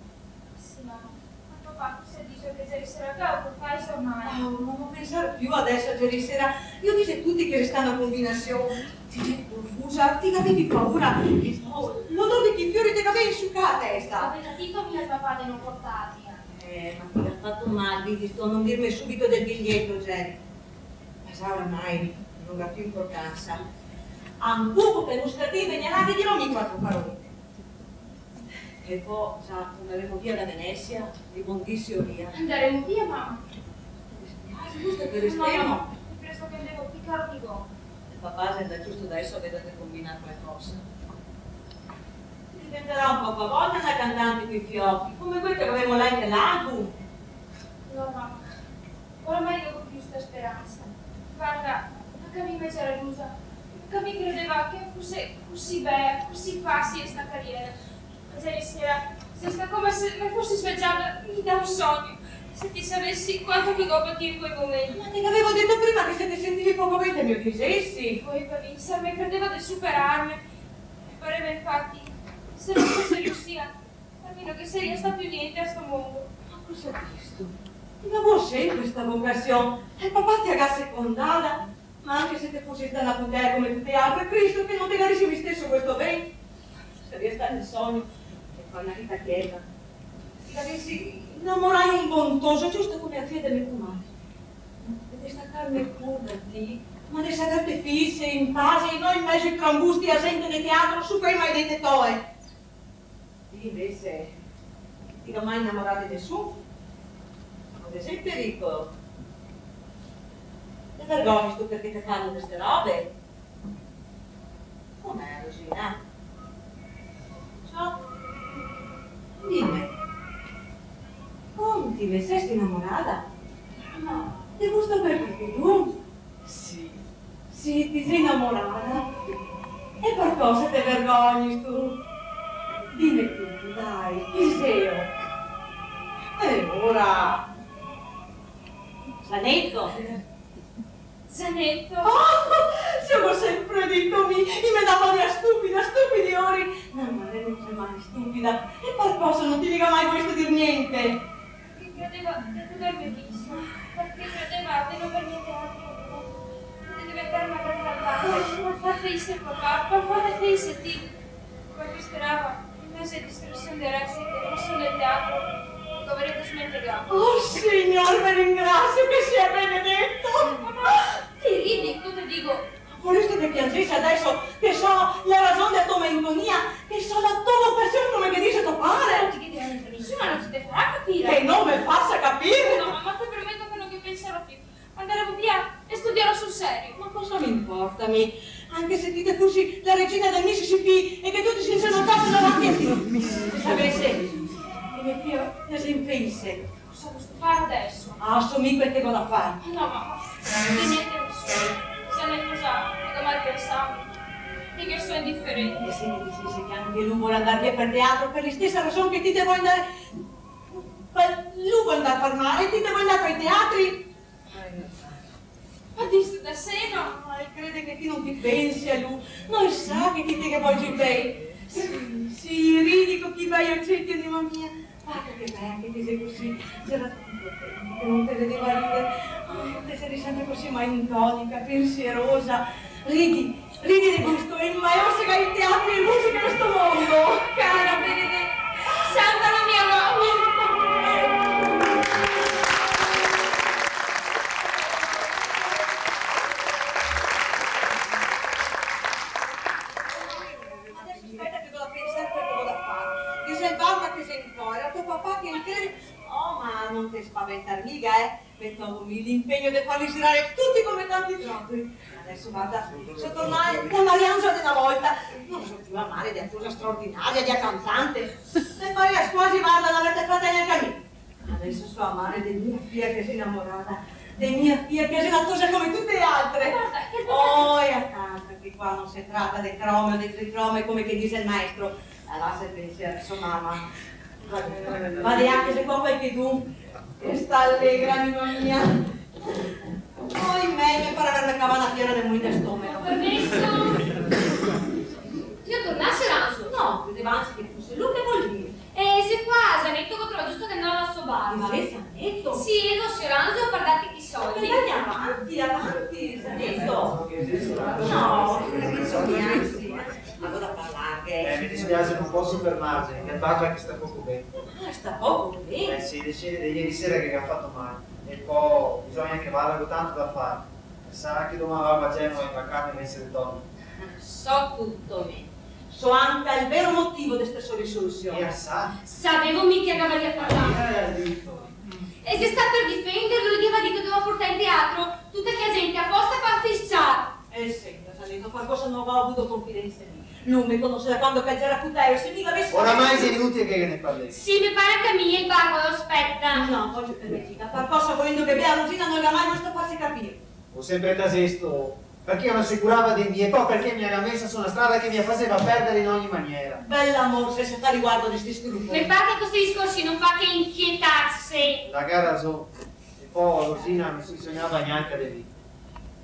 Sì, mama. Ma papà, cosa dixe che ieri sera qua, o papà, insoma? Ah, no, no pensar più adeso a ieri sera. I dixe tuti che xe stà na combinasion. Ti te confusa, ti gavevi paura. E po l'odor de chi fiori te gaveva insucà la testa. Gaveva dito mia el papà de no portarli, eh. Eh, ma ti ga fato mal, vedi, sto, a no dirme subito del biglieto, Geri. Ma sa, oramai no ga più importansa. Ancupo che no scatei vegnarà, ghe dirò mi quatro parolete. E po, sa, andaremo via da Venesia, di bon disio via. Andaremo via, mama? Me dispiase, giusto che restemo. No, mama, me presto che devo picar di go. El papà xe ndà giusto deso a vedar de combinar qualcosa. Diventarà un poco a volta na cantante coi fiochi, come quela che gavemo leta in l'album. No, mama. Oramai no go più sta speransa. Varda, anca mi me gera ilusa, anca mi credeva che fuse cusì bea, cusì fasie sta cariera. Ma ieri sera xe stà come se me fosi svegiada da un sogno. Se ti savesi quanto che go patìo in quel momento. Ma te gavevo dito prima che se te sentivi poco ben te me lo disesi. Poi, par mi, sa, me credeva de superarme. Me pareva infati, se no fose riusìa Capito che saria stà più gnente a sto mondo. Ma cosa distu? Ti ga vuo senpre sta vocasion. El papà te ga secondada. Ma anca se te fusi stà na putela come tute e altre, Cristo, che no te garisi mi steso questo ben. Saria stà un sogno, e fa na vita chieta. Te gavesi inamorà un bon toso, giusto come a fia de me comare. E de stacarme cura, ti, ma de starte fise, in paxe, e no in mezo ai trambusti e a zente de teatro su quei maledeti toei. Ti invese, ti ga mai inamorà de nesun? No te xe in pericolo? Te vergognistu parché te parlo de ste robe? Come, Rosina? Ciò? Dime. Contime, sesti inamorada? No. Te gusta parché tu? Sì. Sì, ti xe inamorada? E par cosa te vergognistu? Dime tuto, dai, chi xelo? E ora? Zaneto? Zaneto? Oh, se go senpre dito mi, i me dava dea stupida, stupidi ori. Na mare no xe mai stupida. E par cosa no ti me ga mai volesto dir gnente? Parché credeva de poderme visto, parché credeva de no aver gnente altro, de diventar na gran malvada, par far felisar papà, par far felisar ti. Parché sperava, in mezo a distrasion de resti, che no son del teatro, che gavarìa desmentegà. Oh, Signor, ve ringrasio che sia benedeto! Ti ridi, cosa te digo? Voresti che pianzesi deso che so la rason de to malinconia, che so la to vocasion, come che dixe to pare? No te ghe dito gnente a nisuna, no se te farà capir. Che no me fasa capir? No, ma te prometo che no ghe pensarò più. Andarò via e studierò sul serio. Ma cosa me inporta a mi? Anca se ti te fusi la regina del Mississippi e che tuti se inzenocasi davanti a ti. Se savese che me fia la xe infelice. Cosa vustu far deso? Ah, so mi quel che go da far. No, mama, de gnente nesuni. Se ne cosa, no go mai pensà. Dighe che so indiferente. E se ghe disesi che anca lu vol andar via par teatro, par la stesa rason che ti te vol andar, lu vol andar par mare e ti te vol andar par teatri? Ma distu da seno? Ah, el crede che ti no te pensi a lu, no el sa che ti te ghe volgi ben. Sì, sì, ridi co chi bei oceti, anima mia. Varda che bela che ti te si cusì, gera tanto tempo che no te vedeva rider. Ah, te geri senpre cusì malinconica, pensierosa. Ridi, ridi de gusto, e mai se ga i teatri e musica de sto mondo. Cara Benedeta, santa la mia roba. Adeso speta che go da pensar quel che go da far. Che xe el barba che xe in cora, to papà che el crede. Oh, ma no te spaventar miga, eh. Me togo mi l'inpegno de farli girar tuti come tanti trotoli. Adeso varda, so tornà la Mariangela de na volta. No so più la mare dea tosa straordinaria, dea cantante. Me parìa squasi, varda, de aver tacà gnanca mi. Adeso so la mare de mia fia che xe inamorada, de mia fia che xe na tosa come tute le altre. Varda, che... Oh, e a casa, che qua no se trata de crome o de tricrome, come che dixe el maestro. La lasa el pensier de so mama. Varda, varda che xe qua qualchedun che sta alegra, anima mia. Oimè, me par averme cavà na piera del mulin del stomego. Permeso? Ti tornasi, Ranzo? No, credevo anzi che fuse lu che voleva. E xe qua Zaneto, che go trovà giusto che andava a lavar la so barba. Chi xe Zaneto? Sì, el xe Ranzo, par darghe i soldi. Dai, avanti, avanti, Zaneto. No, no penso che, anzi, eh, go da parlarghe. Eh, me dispiase, no poso fermarme, che el parla che sta poco ben. Ah, sta poco ben? Eh sì, decide de ieri sera che el ga fato mal. E po bisogna che vada, go tanto da far. Sarà che doman vago a Genova a inbarcarme invese de Toni. So tuto mi. So anca el vero motivo de ste so risolusion. E la sa? Savevo mi che la gavarìa parlà. Eh, el ga dito. E xe stà par difenderlo, el gaveva dito che doveva portar in teatro tuta chea zente aposta par fisciar. Eh, senta, Zaneto, par cosa no go avuto confidensa mi. Lu me conose da quando che el gera putelo, se mi gavesi... Oramai xe inutile che ghe ne parlemo. Sì, me par anca a mi, el barba lo speta. No, no, vojo permetela. Par cosa, volendoghe ben a Rosina, no el ga mai volesto farse capir? Go senpre tasesto, parché me asicurava de mi, e po parché me la ga mesa su na strada che me la faseva perdar in ogni maniera. Bel amor, se se fa riguardo de sti scrupoli. Me par che co sti discorsi no fa che inchietarse. La ga rason. E po Rosina no se sognava gnanca de mi.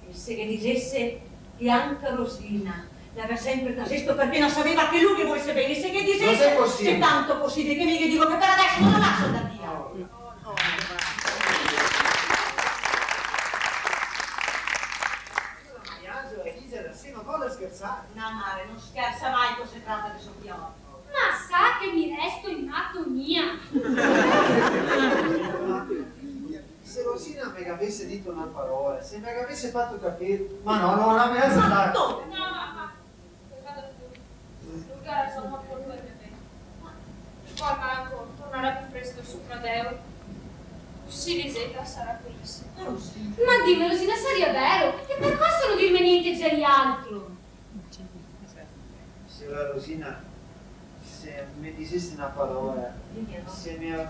E se ghe disese che anca Rosina L'avea senpre tasesto parché no saveva che lu ghe volese ben, se ghe disese. No xe posibile. Se tanto posibile che mi ghe digo che par deso no lo laso ndar via. Scusa, ma Angela, Gisela, se no vol schersar. No, mare, no schersa mai co se trata de so fiol. Ma sa che mi resto in atonia? Se Rosina me gavese dito na parola, se me gavese fato capir, ma no, no, no, me asa stare. No, ma, ma, vado pure. Lu ga rason, ma pol per me. Ma pol manco tornare pì presto so fradeo. Cusì Liseta sarà felice. Ma dime, Rosina, saria vero? E parcosa no dirme gnente a gnaltri? Siora Rosina, se me disese na parola, se me...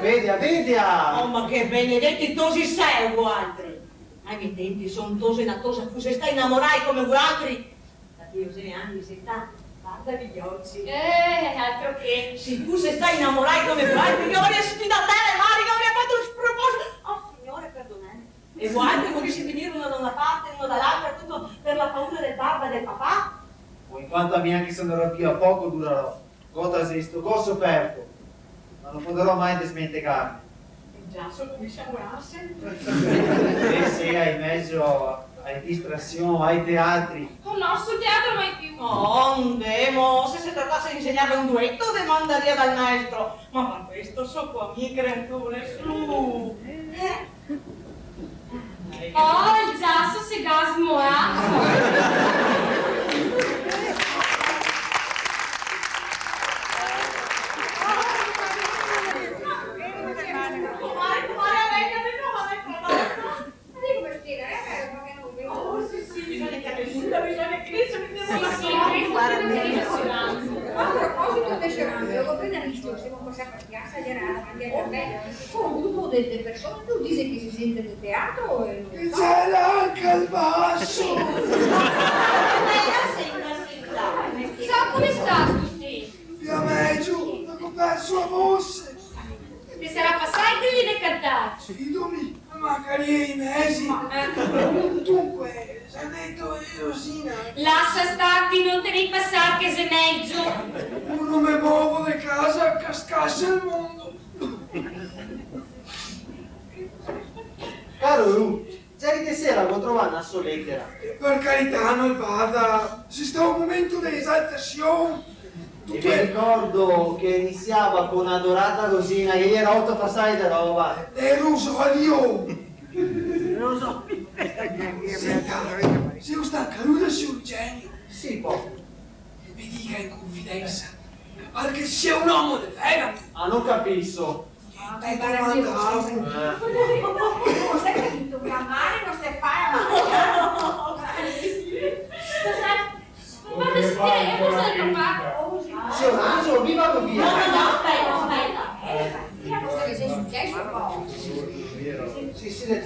Vedia, vedia! Oh, ma che benedeti tosi sè voaltri! Ai me tempi, se un toso e na tosa fuse stai inamorai come voaltri, da che io xe ani, se sta, varda i oci. Eh, altro che! Se i fuse stai inamorai come voaltri, che i gavaria sfidà tera e mare, che i gavaria fato un sproposito. Oh, Signore, perdoneme. E voaltri volesi finir uno da na parte e uno da l'altra, tuto par la paura del barba e del papà? O in quanto a mi, anca se no rapìo, poco durarò. Go tasesto, go soferto, ma no podarò mai desmentegarme. E Giaso come se amorase? Eh sì, ai mejo, ai distrasion, ai teatri. Oh no, sul teatro mai pì. Oh, ndemo, se se tratase de insegnarghe un dueto, demandaria dal maestro. Ma par questo so qua mi, creature, su. Eh. Oh, el Giaso se ga smoà. Comare, comare, la vecia, la vecia, la vecia. Ma digo, par spiegar, eh, parché no... Oh, sì, sì, bisogna che cresca, bisogna che cresca, bisogna che cresca. Sì, sì, cresca, cresca. A proposito de ceramica, go apena visto, semo qua a Piasa Gerardo, anca par me. Go visto de, de persone, lu dixe che se sente de teatro, eh, no so. E ghe xe anca el baso! Senta, senta. Sa come sta sto tempo? Via mejo, go perso la vose. Te sarà pasà i dì de cantar? Fidome, magari i mesi. Eh. Dunque, xe deto, eh, Rosina. Lasa star, ti no te ne pasar che xe mejo. Mo no me movo de casa, cascase el mondo. Caro lu, Ieri de sera go trovà na so letera. Par carità, no el vada, se sta un momento de esaltasion. E me ricordo che inisiava co na dorata Rosina, che iera oto pasai de roba. De rosolio! Senta, xe sta anca lu da sior Eugenio? Sì, po. Me diga in confidensa, parché sia un omo de fera. Ah, no capiso. Te domandavo. Cos'è che ha detto? Che a mare non si fa la mare? Cos'è? Guarda, sentire, io cosa del papà? Sior Angelo, mi vado via. No, no, no, aspetta, aspetta. Eh, cosa che sia successo po'? Sì, sì, le...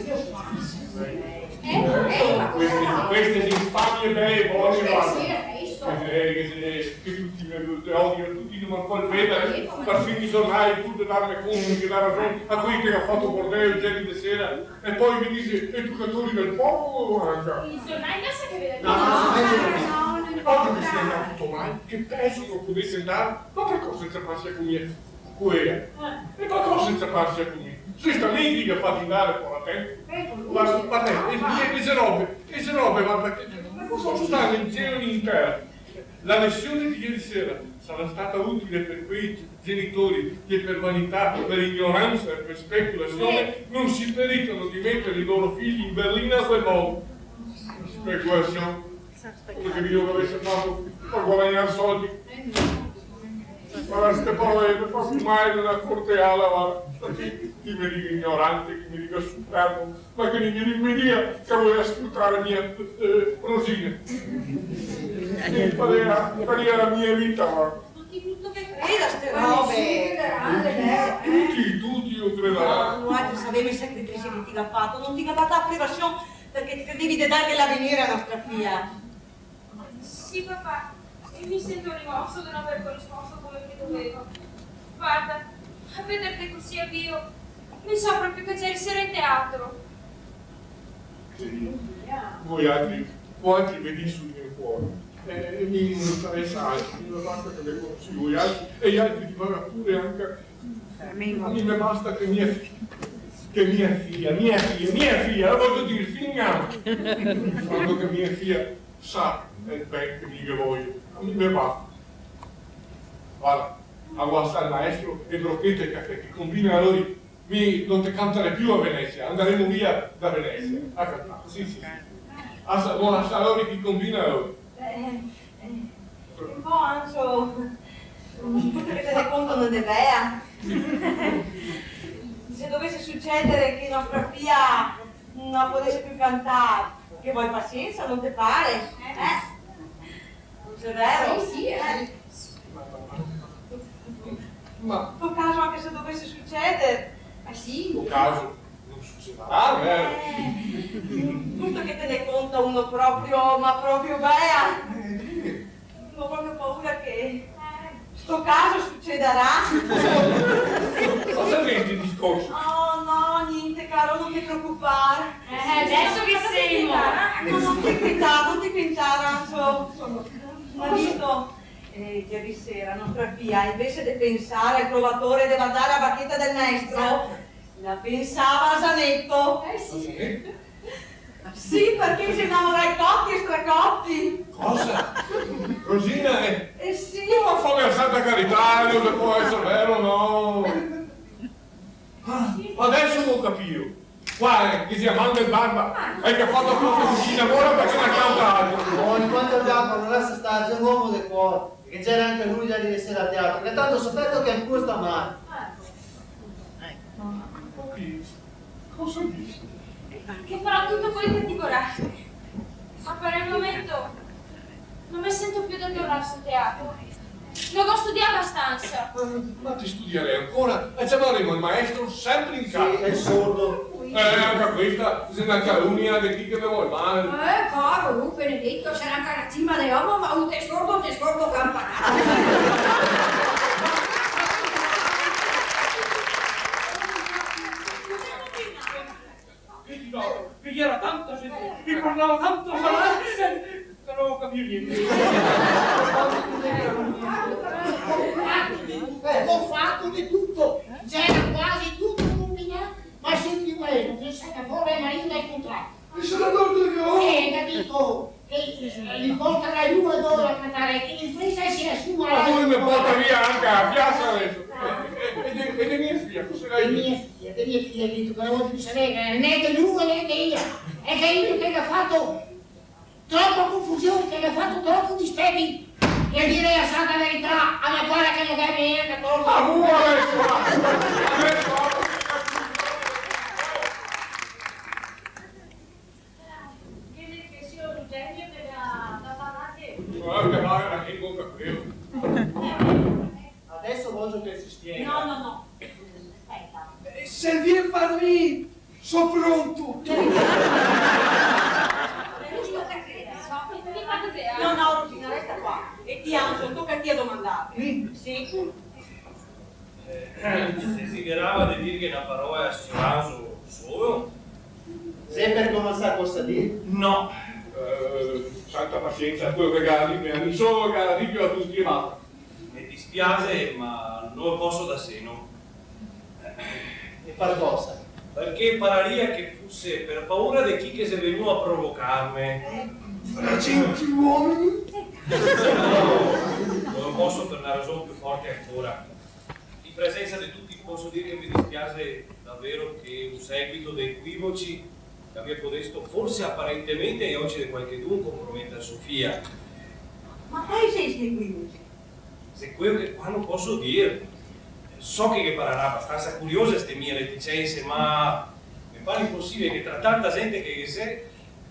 Eh, eh, ma cosa? Queste, queste infamie bele voci, guarda. Sì, sì, adesso. Eh, che se, che tuti me, te odio, tuti no me vol vedar, eh. Perfin i giornai, pur de darme conto che dà rason a quei che ga fato bordeo ieri de sera, e po i me dixe educatori del popolo, guarda. I giornai no sa che vede. No, no, no, no, no, no, no. Oggi mi sembra tutto male, che peggio non potesse andare, ma per cosa senza pancia con me? Quea. Eh. E ma cosa senza pancia con me? Se sta lì che i ga fati andare fora tempo. Guarda, guarda, e, e, e xe robe, e xe robe, guarda, che, che no poso star né in cielo né in tera. La lezione di ieri sera sarà stata utile per quei genitori che per vanità, per ignoranza e per speculazione non si pericano di mettere i loro figli in berlina a quel modo. Speculazione. Come che mi lo gavese fato par guadagnar soldi. Guarda, ste parole me fa più male de na corteala, guarda. Chi, chi me diga ignorante, chi me diga superbo, ma che no me diga che voleva sfrutar mia, eh, Rosina. Sì, parea, parea la mia vita, guarda. Ma chi vuto che creda ste robe? Eh, sì, crederà, eh. Tuti, tuti lo crederà. No, noaltri savemo i sacrifici che ti ga fato, no ti ga dato la privasion parché ti credevi de darghe l'avenire a nostra fia. Sì, papà, e mi sento rimorso de no aver corrisposto come che dovevo. Guarda, a vederte cusì a bio, mi so proprio che ieri sera in teatro. Sì. Voialtri Voaltri vedì sul mio cuor. Eh, mi no me interesa altro, mi no me basta che me conosì voialtri, e i altri di varà pure anca. A mi me basta che mia fi-, che mia fia, mia fia, mia fia, la vojo dir fin anca. Quando che mia fia sa el ben che mi ghe vojo, a mi me basta. Varda, a go lasà el maestro e brochete che, che combina lori. Mi no te cantarè più a Venesia, andaremo via da Venesia a cantar. Sì, sì, sì. Asa, mo asa lori che combina lori. Eh, eh, un po' ancio, mm, tuto che te ne conto no xe bea. Se dovese sucedere che nostra fia no podese più cantar, che vol pasiensa, no te pare? Eh? No xe vero? Sì, sì, eh. Ma... Sto caso anca se dovese suceder. Ah, sì? Sto caso no sucederà, vero? Eh, tuto che te ne conta uno proprio, ma proprio bea. Eh, dime. Go proprio paura che sto caso sucederà. Cosa xe sti discorsi? Oh, no, gnente, caro, no te preocupar. Eh, deso che semo? No, no te pintar, no te pintar, anzi, ma visto, eh, ieri sera nostra fia, invese de pensar al trovatore de vardar la bacheta del maestro, la pensava a Zaneto. Eh, sì. A Zaneto? Sì, parché i xe inamorai coti e stracoti. Cosa? Rosina, eh? Eh, sì. Ma fame la santa carità, no se pol eser vero, no? Ah, deso go capìo. Qua, eh, che sia Amando el barba, e che ga fato aposta che se inamora parché no canta altro. Oh, in quanto al barba, no, lasa star, xe un omo de cuor, che ghe gera anca lu ieri sera al teatro, che tanto sofreto che ancora sta mal. Cosa disi? Che farò tuto quel che ti vorrai. Ma par el momento no me sento più de tornar sul teatro. No go studià abastansa. Ma, ma te studierè ancora? E ciamaremo el maestro senpre in casa. Sì, el sordo. Eh, anca questa xe na calunia de chi che me vol mal. Eh, caro, lu, benedeto, sarà anca na cima de omo, ma un te sordo, te sordo campanaro. Vedi, no, che gera tanta gente, che parlava tanto falanse, però no go capìo gnente. Eh, go fato de tuto, gera quasi tuto combinà, ma senti, uè, no te sa che fora e marina incontrà. E se la torta che ho? Eh, capito? E, eh, li portarà lu e dove a cantare, che li frisa e se asuma. Ma lu me porta via anca la piasa deso. E, e, e de, e de mia fia, cosa ghe ga dito? De mia fia, de mia fia, ga dito che no vol più saver, eh, né de lu né de ela. E che ga dito che ga fato tropa confusion, che ga fato tropi dispeti. E a dir la santa verità, a me pare che no gabia gnanca torto. Ma lu deso, deso, Che ne, che sia Eugenio che da, da Parate. Guarda che vale la lingua, capito? Deso vojo che se spiega. No, no, no. Speta. Eh, se vien par mi, so pronto. No, no, Rosina, resta qua. E ti, Anzo, toca a ti a domandar. Mi? Sì. Eh, se desiderava de dirghe na parola a sior Anzo solo? Xe par no sa cosa dir? No. Eh, santa pasiensa, quelo che ga da dirme a mi solo, che ga da dirlo a tuti, e basta. Me dispiase, ma no poso dar seno. E par cosa? Parché pararia che fuse par paura de chi che xe vegnù a provocarme. Fra gentiluomini? No, no poso par na rason più forte ancora. In presensa de tuti poso dir che me dispiase davero che un seguito de equivoci che gabia podesto, forse aparentemente ai oci de qualchedun, comprometa Sofia. Ma quali xe sti equivoci? Xe quelo che qua no poso dir. So che ghe pararà abastansa curiose ste mie reticense, ma me pare inposibile che tra tanta zente che ghe xe,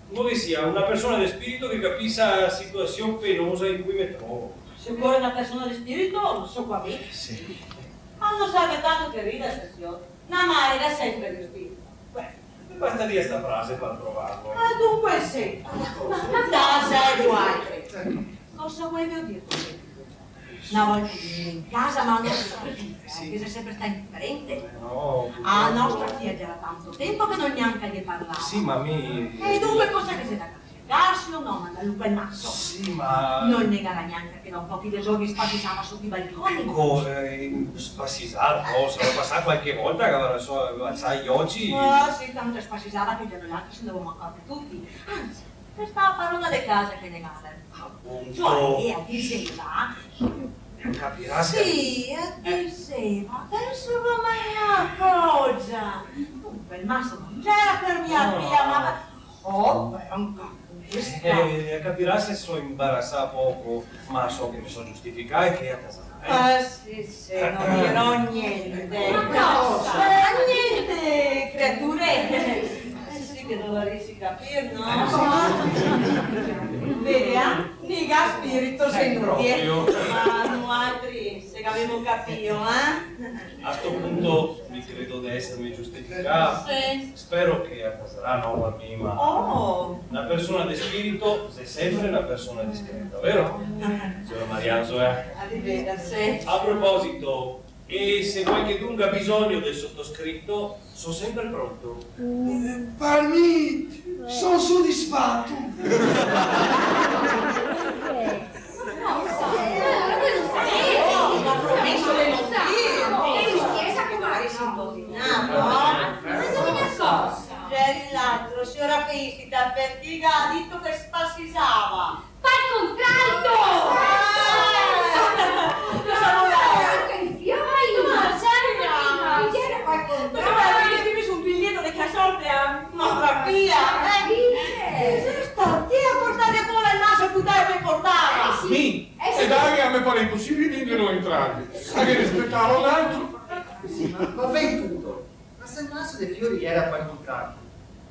no ghe sia una persona de spirito che capisa la situasion penosa in cui me trovo. Se ocore na persona de spirito, so qua mi. Sì. Ma no serve tanto che rida, sta siora. Na mare ga senpre de spirito. Beh, me bastaria sta frase par provarlo. Ah, dunque sì. Ma dai, sai, vualtri. Cosa volevo dir? Na volta vegnea in casa, ma a nostra fia, eh, sì, che xe senpre stà indiferente. Eh, no, purtropo. A nostra fia gera tanto tenpo che no gnanca ghe parlava. Sì, ma mi... E dunque cosa che xe da far? Gas lo noma, lu, quel maso. Sì, ma... No el negarà gnanca che da un pochi de giorni spasisava soto i balconi. Eco, eh, spasisar cosa? Sarà pasà qualche volta che gavarà alsà i oci. Ah, sì, tanto spasisava che già noialtri se ne ndavemo acorti tuti. Anzi, restava parona de casa che negava. Apunto. Cioè, ela diseva, capirà se... Sì, ela diseva, pensava mai a cosa. Dunque, el maso no gera per mia fia, ma... Oh, beh, anca questa. Eh, capirà se so inbarasà poco, ma so che me so giustificà e che ela tasarà, eh. Eh, sì, sì, no dirò gnente. Ma cosa? Eh, gnente, creature. Eh, sì, che dovarisi capir, no? Vedi, eh? Miga spirito se nuie. Proprio. Ma nualtri se gavemo capìo, eh? A sto punto mi credo de eserme giustificà. Sì. Spero che ela tasarà, no, la mima. Oh! Na persona de spirito xe sempre na persona discreta, vero? Siora Mariangela, eh? Arivederci. A proposito, e se qualchedun ga bisogno del sotoscrito, so sempre pronto. Eh, par mi, so sodisfato. Geri l'altro, siora Felicita, parché ga dito che spasisava? Par contralto! Ah! Cosa voleva? Anca el fioi! Ma sì, ma... Gera par contralto! Ma parché ti ga meso un biglieto de che sorte a nostra fia, eh? Sì. Xe stà ti a portarghe fora el maso e putare che portava! Eh, sì. Mi? Eh, sì. E dai, a me pare inposibile dirghe no a entrarghe. A ghe ne spetava un altro. Sì, ma, ma ben tuto. Ma se el maso de fiori gera par contralto,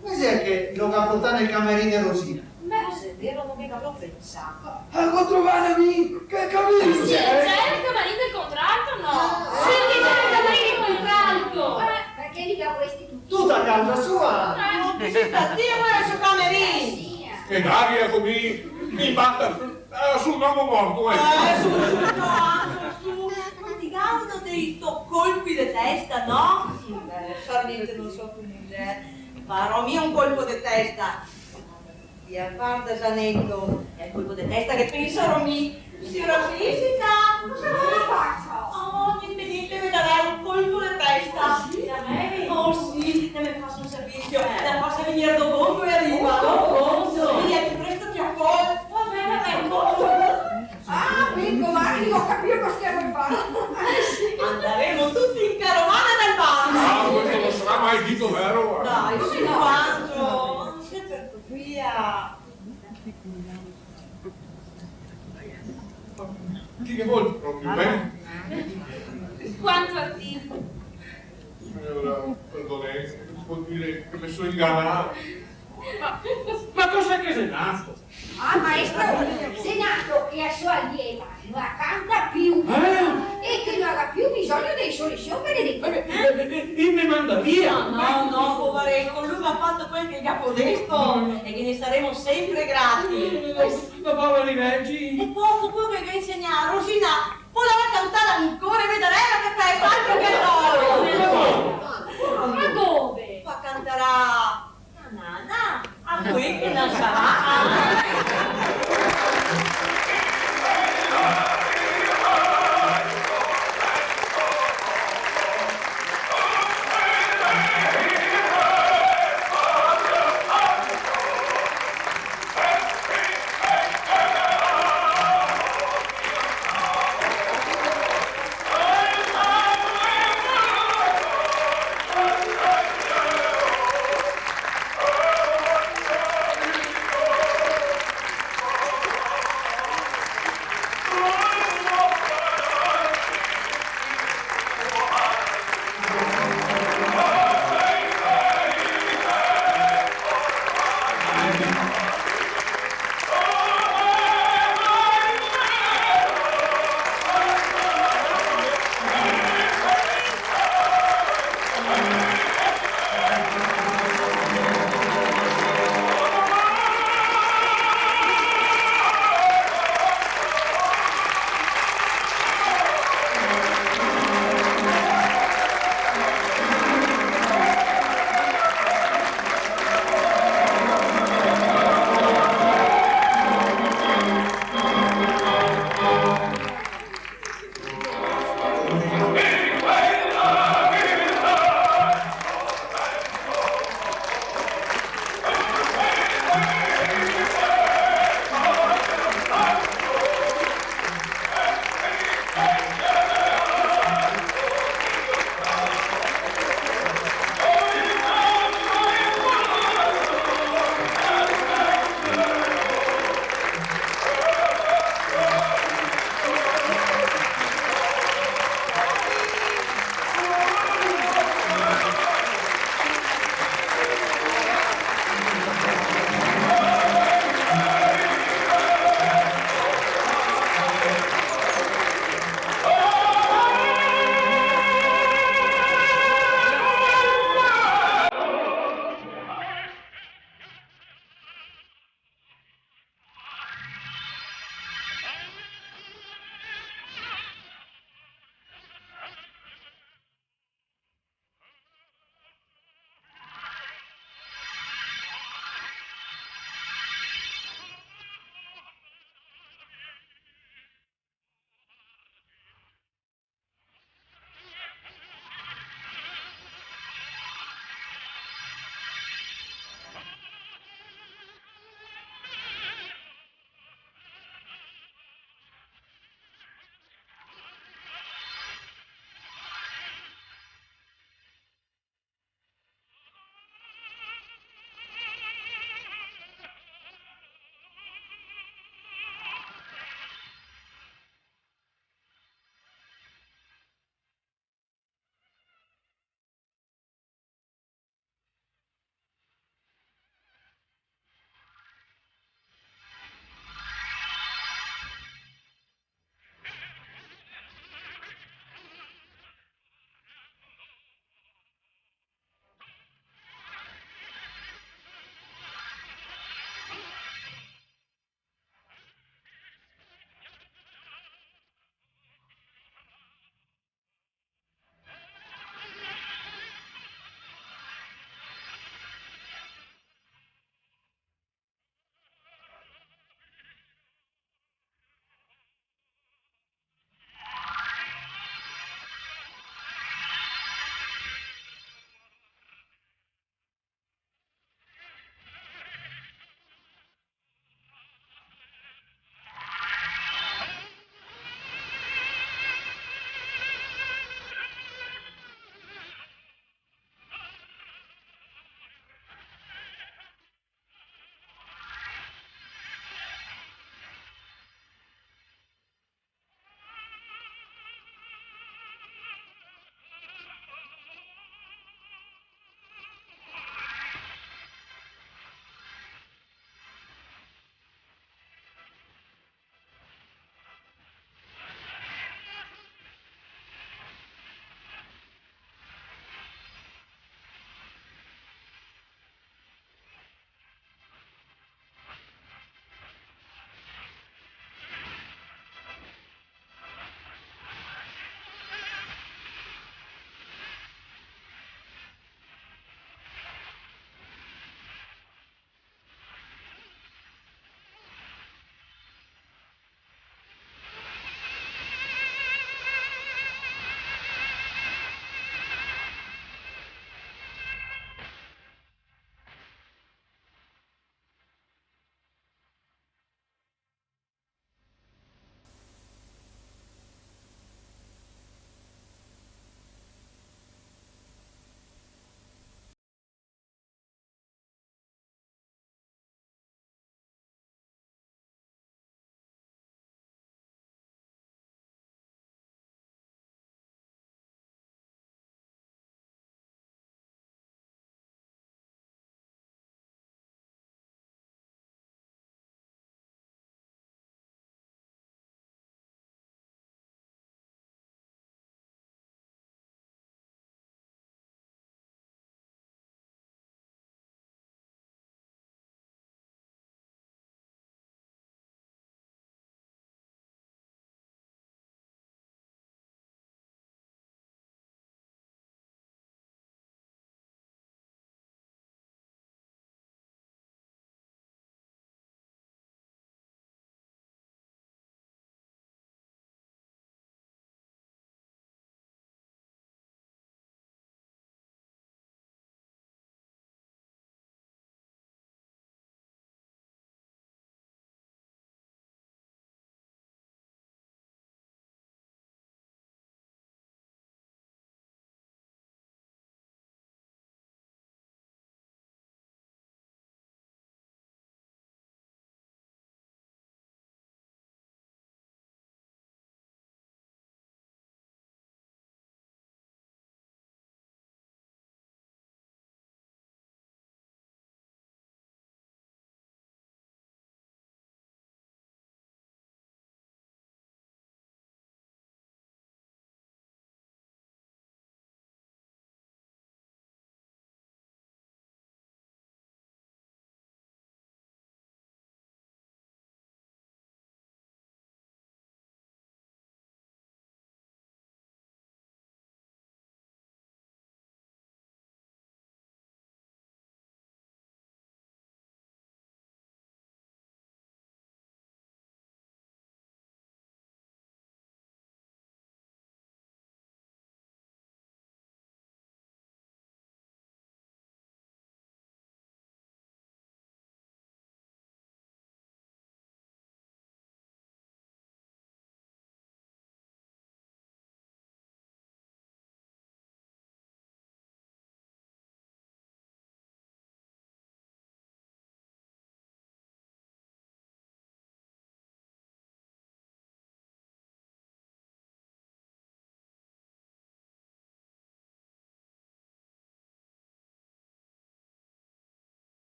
come xe che lo ga portà nel camerin de Rosina? Beh, se xe vero, no me gavevo pensà. Ah, go trovà mi, che camerin? Sì, gera el camerin del contralto, no? Ah. Sì, che gera el camerin del contralto. Eh, parché li ga presti tuti. Tuta causa sua. Eh, no, che xe stà ti a veder el so camerin? Eh, sì, eh. E dai, eco, mi, mi basta. Eh, sul nomo morto, eh. Eh, sul, sul, no, altro, su. Ma ti ga uno de sto colpi de testa, no? Beh, solamente no so come xe. Farò mi un colpo de testa. Tia, varda, Gianeto, xe el colpo de testa che pensarò mi. Siora Felicita, cosa vuto che faso? Oh, gnente, gnente, vedarè, un colpo de testa. Ah, sì? A me? Oh, sì, e me faso un servizio. Eh. La faso vegner do gonto e riva. Do gonto? Sì, el pì presto che la pol. Va ben, va ben, gonto. Ah, mi, comare, go capìo cosa che vol far. Eh, sì. Andaremo tuti in carovana dal bar. Ah, questo no sarà mai dito, vero? Dai, sì, quanto? Che per via. Ti ghe vol proprio ben? Quanto a ti. Siora, perdoneme, vol dir che me so inganà. Ma, ma cos'è che xe nato? Ah, maestro, xe nato che la so alieva no la canta più. Eh? E che no la ga più bisogno dei so lesioni benedetti. Ma che, eh, eh, eh, i me manda via? No, no, no, povareto, lu ga fato quel che el ga podesto e ghe ne saremo sempre grati. Eh, ma pare rivengi. E po', po' che el ga insegnà a Rosina, podarà cantar ancora, vedarela che festa, altro che lori. Ma dove? Ma cantarà Na, na, na, a quei che nasarà.